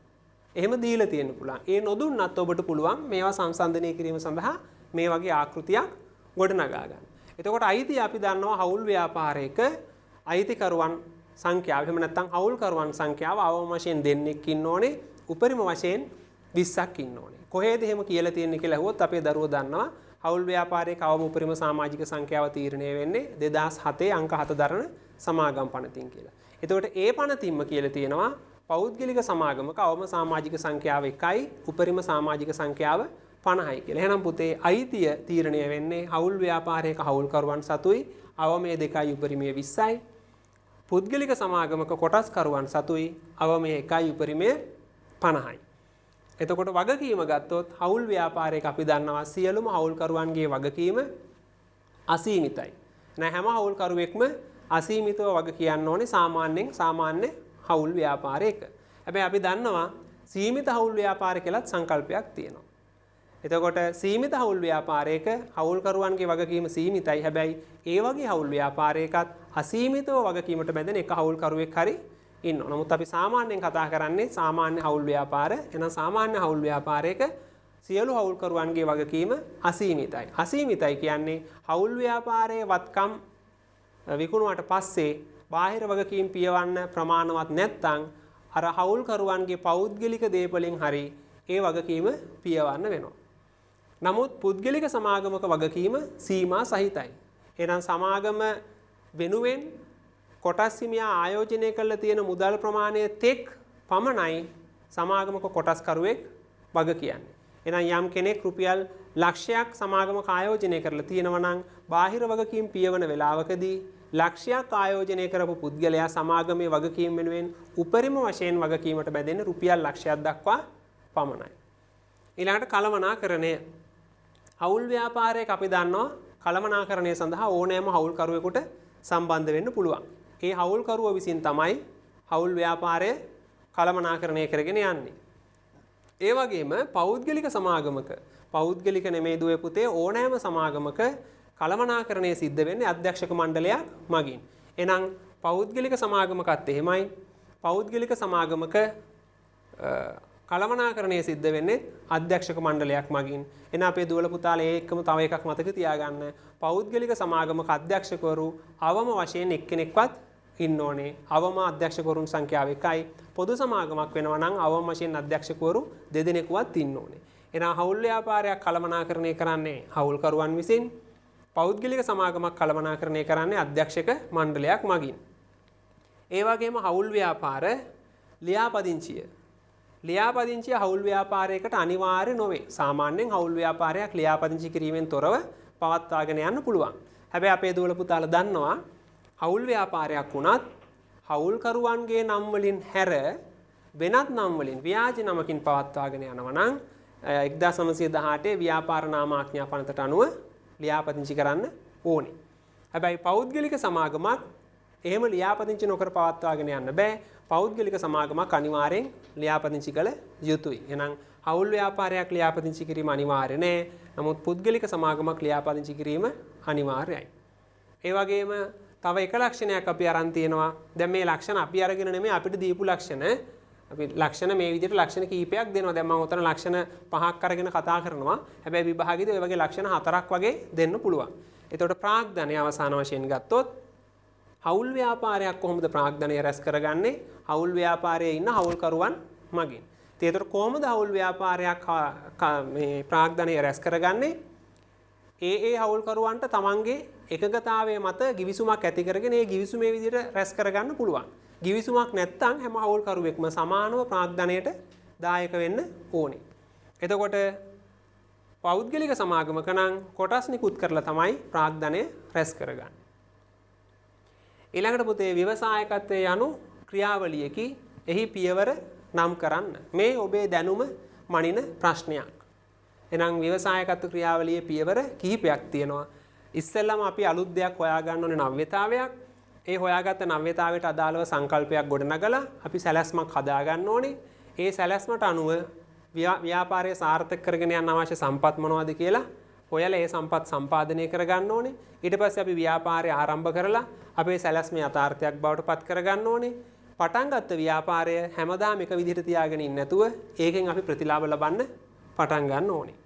එහෙම දීලා තියෙන්න පුළුවන්. ඒ නොදුන්නත් ඔබට පුළුවන් මේවා සංසන්දනය කිරීම සඳහා මේ වගේ ආකෘතියක් ගොඩනගා ගන්න. එතකොට අයිතිය අපි දන්නවා හවුල් ව්‍යාපාරයක අයිතිකරුවන් සංඛ්‍යාව, එහෙම නැත්නම් හවුල්කරුවන් සංඛ්‍යාව අවම වශයෙන් දෙන්නෙක් ඉන්න ඕනේ, උපරිම වශයෙන් 20ක් ඉන්න ඕනේ. කොහේද එහෙම කියලා තියෙන්නේ කියලා ඇහුවොත් අපේ දරුවෝ දන්නවා හවුල් ව්‍යාපාරයක අවම උපරිම සමාජික සංඛ්‍යාව තීරණය වෙන්නේ 2007 අංක 7 දරන සමාගම් පනතින් කියලා. එතකොට ඒ පනතින්ම කියලා තියෙනවා පෞද්ගලික සමාගමක අවම සමාජික සංඛ්‍යාව 1යි උපරිම සමාජික සංඛ්‍යාව 50යි කියලා. එහෙනම් පුතේ අයිතිය තීරණය වෙන්නේ හවුල් ව්‍යාපාරයක හවුල්කරුවන් සතුයි අවමය 2යි උපරිමය 20යි. පුද්ගලික සමාගමක කොටස්කරුවන් සතුයි අවමය 1යි උපරිමය 50යි. එතකොට වගකීම ගත්තොත් හවුල් ව්‍යාපාරයක අපි දන්නවා සියලුම හවුල්කරුවන්ගේ වගකීම අසීමිතයි. නෑ හැම හවුල්කරුවෙක්ම අසීමිතව වග කියන්න ඕනේ සාමාන්‍යයෙන් සාමාන්‍ය හවුල් ව්‍යාපාරයක. හැබැයි අපි දන්නවා සීමිත හවුල් ව්‍යාපාර කියලාත් සංකල්පයක් තියෙනවා. එතකොට සීමිත හවුල් ව්‍යාපාරයක හවුල්කරුවන්ගේ වගකීම සීමිතයි. හැබැයි ඒ වගේ හවුල් ව්‍යාපාරයකත් අසීමිතව වගකීමට බැඳෙන එක හවුල්කරුවෙක් හරි ඉන්නවා. නමුත් අපි සාමාන්‍යයෙන් කතා කරන්නේ සාමාන්‍ය හවුල් ව්‍යාපාර. එහෙනම් සාමාන්‍ය හවුල් ව්‍යාපාරයක සියලු හවුල්කරුවන්ගේ වගකීම අසීමිතයි. අසීමිතයි කියන්නේ හවුල් ව්‍යාපාරයේ වත්කම් විකුණුවාට පස්සේ බාහිර වගකීම් පියවන්න ප්‍රමාණවත් නැත්නම් අර හවුල්කරුවන්ගේ පෞද්ගලික දේපලින් හරි ඒ වගකීම පියවන්න වෙනවා. නමුත් පුද්ගලික සමාගමක වගකීම සීමා සහිතයි. එහෙනම් සමාගම වෙනුවෙන් කොටස් හිමියා ආයෝජනය කරලා තියෙන මුදල් ප්‍රමාණය තෙක් පමණයි සමාගමක කොටස්කරුවෙක් වග කියන්නේ. එහෙනම් යම් කෙනෙක් රුපියල් ලක්ෂයක් සමාගමක ආයෝජනය කරලා තියෙනවා නම් බාහිර වගකීම් පියවන වෙලාවකදී ලක්ෂයක් ආයෝජනය කරපු පුද්ගලයා සමාගමේ වගකීම් වෙනුවෙන් උපරිම වශයෙන් වගකීමට බැඳෙන රුපියල් ලක්ෂයක් දක්වා පමණයි. ඊළඟට කළමනාකරණය. හවුල් ව්‍යාපාරයක අපි දන්නවා කළමනාකරණය සඳහා ඕනෑම හවුල්කරුවෙකුට සම්බන්ධ වෙන්න පුළුවන්. ඒ හවුල්කරුව විසින් තමයි හවුල් ව්‍යාපාරය කළමනාකරණය කරගෙන යන්නේ. ඒ වගේම පෞද්ගලික සමාගමක, පෞද්ගලික නෙමෙයි දුවේ පුතේ, ඕනෑම සමාගමක කළමනාකරණය සිද්ධ වෙන්නේ අධ්‍යක්ෂක මණ්ඩලයක් මගින්. එහෙනම් පෞද්ගලික සමාගමකත් එහෙමයි. පෞද්ගලික සමාගමක කළමනාකරණය සිද්ධ වෙන්නේ අධ්‍යක්ෂක මණ්ඩලයක් මගින්. එහෙනම් අපේ දුවල පුතාලා ඒ එක්කම තව එකක් මතක තියාගන්න. පෞද්ගලික සමාගමක අධ්‍යක්ෂකවරු අවම වශයෙන් එක්කෙනෙක්වත් ඉන්න ඕනේ. අවම අධ්‍යක්ෂකවරුන් සංඛ්‍යාව 1යි. පොදු සමාගමක් වෙනවා නම් අවම වශයෙන් අධ්‍යක්ෂකවරු 2 දෙනෙකුවත් ඉන්න ඕනේ. එහෙනම් හවුල් ව්‍යාපාරයක් කළමනාකරණය කරන්නේ හවුල්කරුවන් විසින්. පෞද්ගලික සමාගමක් කළමනාකරණය කරන්නේ අධ්‍යක්ෂක මණ්ඩලයක් මගින්. ඒ වගේම හවුල් ව්‍යාපාර ලියාපදිංචිය. ලියාපදිංචිය හවුල් ව්‍යාපාරයකට අනිවාර්ය නොවේ. සාමාන්‍යයෙන් හවුල් ව්‍යාපාරයක් ලියාපදිංචි කිරීමෙන් තොරව පවත්වාගෙන යන්න පුළුවන්. හැබැයි අපේ දුවල පුතාලා දන්නවා හවුල් ව්‍යාපාරයක් වුණත් හවුල්කරුවන්ගේ නම් වලින් හැර වෙනත් නම් වලින් ව්‍යාජ නමකින් පවත්වාගෙන යනවා නම් 1918 ව්‍යාපාර නාම ආඥා පනතට අනුව ලියාපදිංචි කරන්න ඕනේ. හැබැයි පෞද්ගලික සමාගමක් එහෙම ලියාපදිංචි නොකර පවත්වාගෙන යන්න බෑ. පෞද්ගලික සමාගමක් අනිවාර්යෙන් ලියාපදිංචි කළ යුතුයි. එහෙනම් හවුල් ව්‍යාපාරයක් ලියාපදිංචි කිරීම අනිවාර්ය නෑ. නමුත් පුද්ගලික සමාගමක් ලියාපදිංචි කිරීම අනිවාර්යයි. ඒ වගේම තව එක ලක්ෂණයක් අපි අරන් තියෙනවා. දැන් මේ ලක්ෂණ අපි අරගෙන නෙමෙයි, අපිට දීපු ලක්ෂණ. අපි ලක්ෂණ මේ විදිහට ලක්ෂණ කීපයක් දෙනවා. දැන් මම ඔතන ලක්ෂණ 5ක් අරගෙන කතා කරනවා. හැබැයි විභාගෙදී ඔය වගේ ලක්ෂණ 4ක් වගේ දෙන්න පුළුවන්. එතකොට ප්‍රාග්ධනය අවසාන වශයෙන් ගත්තොත් හවුල් ව්‍යාපාරයක් කොහොමද ප්‍රාග්ධනය රැස් කරගන්නේ? හවුල් ව්‍යාපාරයේ ඉන්න හවුල්කරුවන් මගින්. ඉතින් ඒතර කොහොමද හවුල් ව්‍යාපාරයක් මේ ප්‍රාග්ධනය රැස් කරගන්නේ? ඒ ඒ හවුල්කරුවන්ට තමන්ගේ එකඟතාවය මත ගිවිසුමක් ඇති කරගෙන ඒ ගිවිසුමේ විදිහට රැස් කරගන්න පුළුවන්. ගිවිසුමක් නැත්නම් හැම හවුල්කරුවෙක්ම සමානව ප්‍රාග්ධනයට දායක වෙන්න ඕනේ. එතකොට පෞද්ගලික සමාගමක නම් කොටස් නිකුත් කරලා තමයි ප්‍රාග්ධනය රැස් කරගන්නේ. ඊළඟට පුතේ, ව්‍යවසායකත්වය යනු ක්‍රියාවලියකි. එහි පියවර නම් කරන්න. මේ ඔබේ දැනුම මනින ප්‍රශ්නයක්. එහෙනම් ව්‍යවසායකත්ව ක්‍රියාවලියේ පියවර කිහිපයක් තියෙනවා. ඉස්සෙල්ලාම අපි අලුත් දෙයක් හොයාගන්න ඕනේ, නව්‍යතාවයක්. ඒ හොයාගත්ත නව්‍යතාවයට අදාළව සංකල්පයක් ගොඩනගලා අපි සැලැස්මක් හදාගන්න ඕනේ. ඒ සැලැස්මට අනුව ව්‍යාපාරය සාර්ථක කරගෙන යන්න අවශ්‍ය සම්පත් මොනවද කියලා හොයලා ඒ සම්පත් සම්පාදනය කරගන්න ඕනේ. ඊට පස්සේ අපි ව්‍යාපාරය ආරම්භ කරලා අපේ සැලැස්ම යථාර්ථයක් බවට පත් කරගන්න ඕනේ. පටන් ගත්ත ව්‍යාපාරය හැමදාම එක විදිහට තියාගෙන ඉන්නේ නැතුව ඒකෙන් අපි ප්‍රතිලාභ ලබන්න පටන් ගන්න ඕනේ.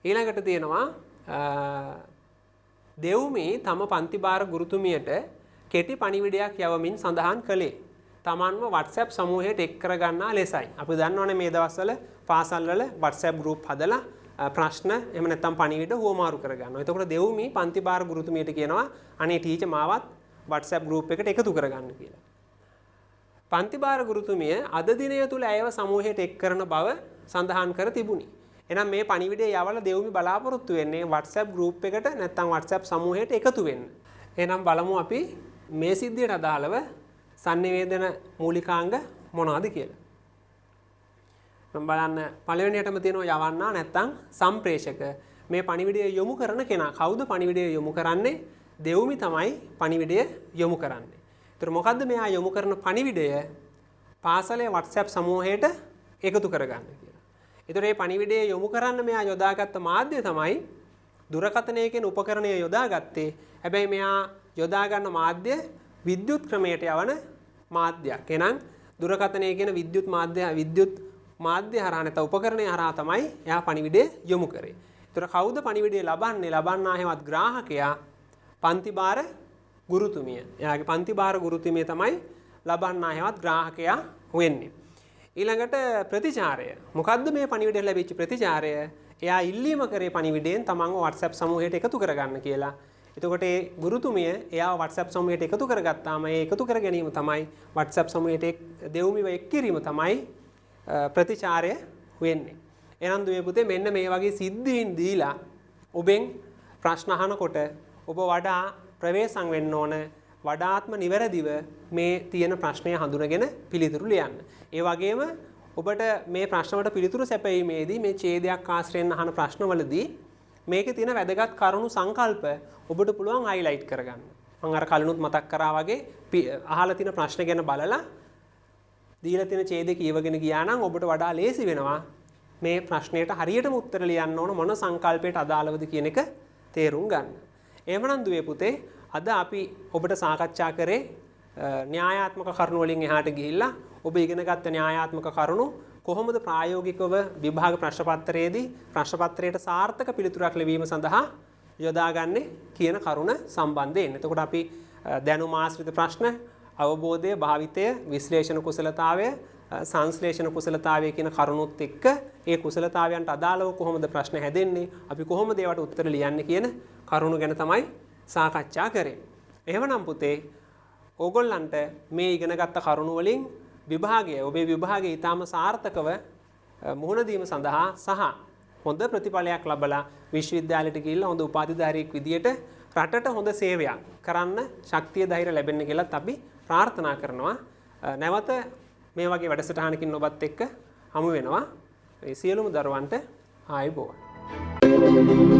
ඊළඟට තියෙනවා, දෙව්මි තම පන්ති භාර ගුරුතුමියට කෙටි පණිවිඩයක් යවමින් සඳහන් කළේ තමන්ව WhatsApp සමූහයට එක් කරගන්නා ලෙසයි. අපි දන්නවනේ මේ දවස්වල පාසල්වල WhatsApp group හදලා ප්‍රශ්න එහෙම නැත්නම් පණිවිඩ හුවමාරු කරගන්නවා. එතකොට දෙව්මි පන්ති භාර ගුරුතුමියට කියනවා, අනේ ටීචර්, මාවත් WhatsApp group එකට එකතු කරගන්න කියලා. පන්ති භාර ගුරුතුමිය අද දිනය තුල ඇයව සමූහයට එක් කරන බව සඳහන් කර තිබුණි. එහෙනම් මේ පණිවිඩය යවලා දෙව්මි බලාපොරොත්තු වෙන්නේ WhatsApp group එකට නැත්නම් WhatsApp සමූහයට එකතු වෙන්න. එහෙනම් බලමු අපි මේ සිද්ධියට අදාළව සන්නිවේදන මූලිකාංග මොනවද කියලා. නම් බලන්න, පළවෙනියටම තියෙනවා යවන්නා නැත්නම් සම්ප්‍රේෂක. මේ පණිවිඩය යොමු කරන කෙනා කවුද? පණිවිඩය යොමු කරන්නේ දෙව්මි තමයි පණිවිඩය යොමු කරන්නේ. ඒතර මොකද්ද මෙයා යොමු කරන පණිවිඩය? පාසලේ WhatsApp සමූහයට එකතු කරගන්න කියලා. ඒතර මේ පණිවිඩය යොමු කරන්න මෙයා යොදාගත්ත මාධ්‍ය තමයි දුරකථනය කියන උපකරණය යොදාගත්තේ. හැබැයි මෙයා යොදා ගන්න මාධ්‍ය විද්‍යුත් ක්‍රමයට යවන මාධ්‍යයක්. එහෙනම් දුරකථනය කියන විද්‍යුත් මාධ්‍ය හරහා නැත්නම් උපකරණය හරහා තමයි එයා පණිවිඩය යොමු කරේ. ඒතර කවුද පණිවිඩය ලබන්නේ? ලබන්නා හෙවත් ග්‍රාහකයා පන්ති භාර ගුරුතුමිය. එයාගේ පන්ති භාර ගුරුතුමිය තමයි ලබන්නා හෙවත් ග්‍රාහකයා වෙන්නේ. ඊළඟට ප්‍රතිචාරය. මොකද්ද මේ පණිවිඩය ලැබිච්ච ප්‍රතිචාරය? එයා ඉල්ලීම කරේ පණිවිඩයෙන් තමන්ව WhatsApp සමූහයට එකතු කරගන්න කියලා. එතකොට ඒ ගුරුතුමිය එයාව WhatsApp සමූහයට එකතු කරගත්තාම ඒ එකතු කර ගැනීම තමයි, WhatsApp සමූහයට දෙව්මිව එක් කිරීම තමයි ප්‍රතිචාරය වෙන්නේ. එහෙනම් දුවේ පුතේ, මෙන්න මේ වගේ සිද්ධීන් දීලා ඔබෙන් ප්‍රශ්න අහනකොට ඔබ වඩා ප්‍රවේශම් වෙන්න ඕන, වඩාත්ම නිවැරදිව මේ තියෙන ප්‍රශ්නය හඳුනගෙන පිළිතුරු ලියන්න. ඒ වගේම ඔබට මේ ප්‍රශ්න වලට පිළිතුරු සැපයීමේදී, මේ ඡේදයක් ආශ්‍රයෙන් අහන ප්‍රශ්නවලදී මේකේ තියෙන වැදගත් කරුණු සංකල්ප ඔබට පුළුවන් හයිලයිට් කරගන්න. මම අර කලිනුත් මතක් කරා වගේ අහලා තියෙන ප්‍රශ්න ගැන බලලා දීලා තියෙන ඡේදය කියවගෙන ගියා නම් ඔබට වඩා ලේසි වෙනවා මේ ප්‍රශ්නයට හරියටම උත්තර ලියන්න ඕන මොන සංකල්පයට අදාළවද කියන එක තේරුම් ගන්න. එහෙමනම් දුවේ පුතේ, අද අපි ඔබට සාකච්ඡා කරේ න්‍යායාත්මක කරුණු වලින් එහාට ගිහිල්ලා ඔබ ඉගෙන ගත්ත න්‍යායාත්මක කරුණු කොහොමද ප්‍රායෝගිකව විභාග ප්‍රශ්න පත්‍රයේදී ප්‍රශ්න පත්‍රයට සාර්ථක පිළිතුරක් ලැබීම සඳහා යොදාගන්නේ කියන කරුණ සම්බන්ධයෙන්. එතකොට අපි දැනුම ආශ්‍රිත ප්‍රශ්න, අවබෝධය, භාවිතය, විශ්ලේෂණ කුසලතාවය, සංශ්ලේෂණ කුසලතාවය කියන කරුණුත් එක්ක ඒ කුසලතාවයන්ට අදාළව කොහොමද ප්‍රශ්න හැදෙන්නේ, අපි කොහොමද ඒවට උත්තර ලියන්නේ කියන කරුණු ගැන තමයි සාකච්ඡා කරේ. එහෙමනම් පුතේ, ඕගොල්ලන්ට මේ ඉගෙනගත්ත කරුණු වලින් විභාගය, ඔබේ විභාගය ඊටාම සාර්ථකව මුහුණ දීම සඳහා සහ හොඳ ප්‍රතිඵලයක් ලබලා විශ්වවිද්‍යාලයට ගිහිල්ලා හොඳ උපාධිධාරියෙක් විදියට රටට හොඳ සේවයක් කරන්න ශක්තිය ධෛර්ය ලැබෙන්න කියලාත් අපි ප්‍රාර්ථනා කරනවා. නැවත මේ වගේ වැඩසටහනකින් ඔබත් එක්ක හමු වෙනවා. මේ සියලුම දරුවන්ට ආයුබෝවන්.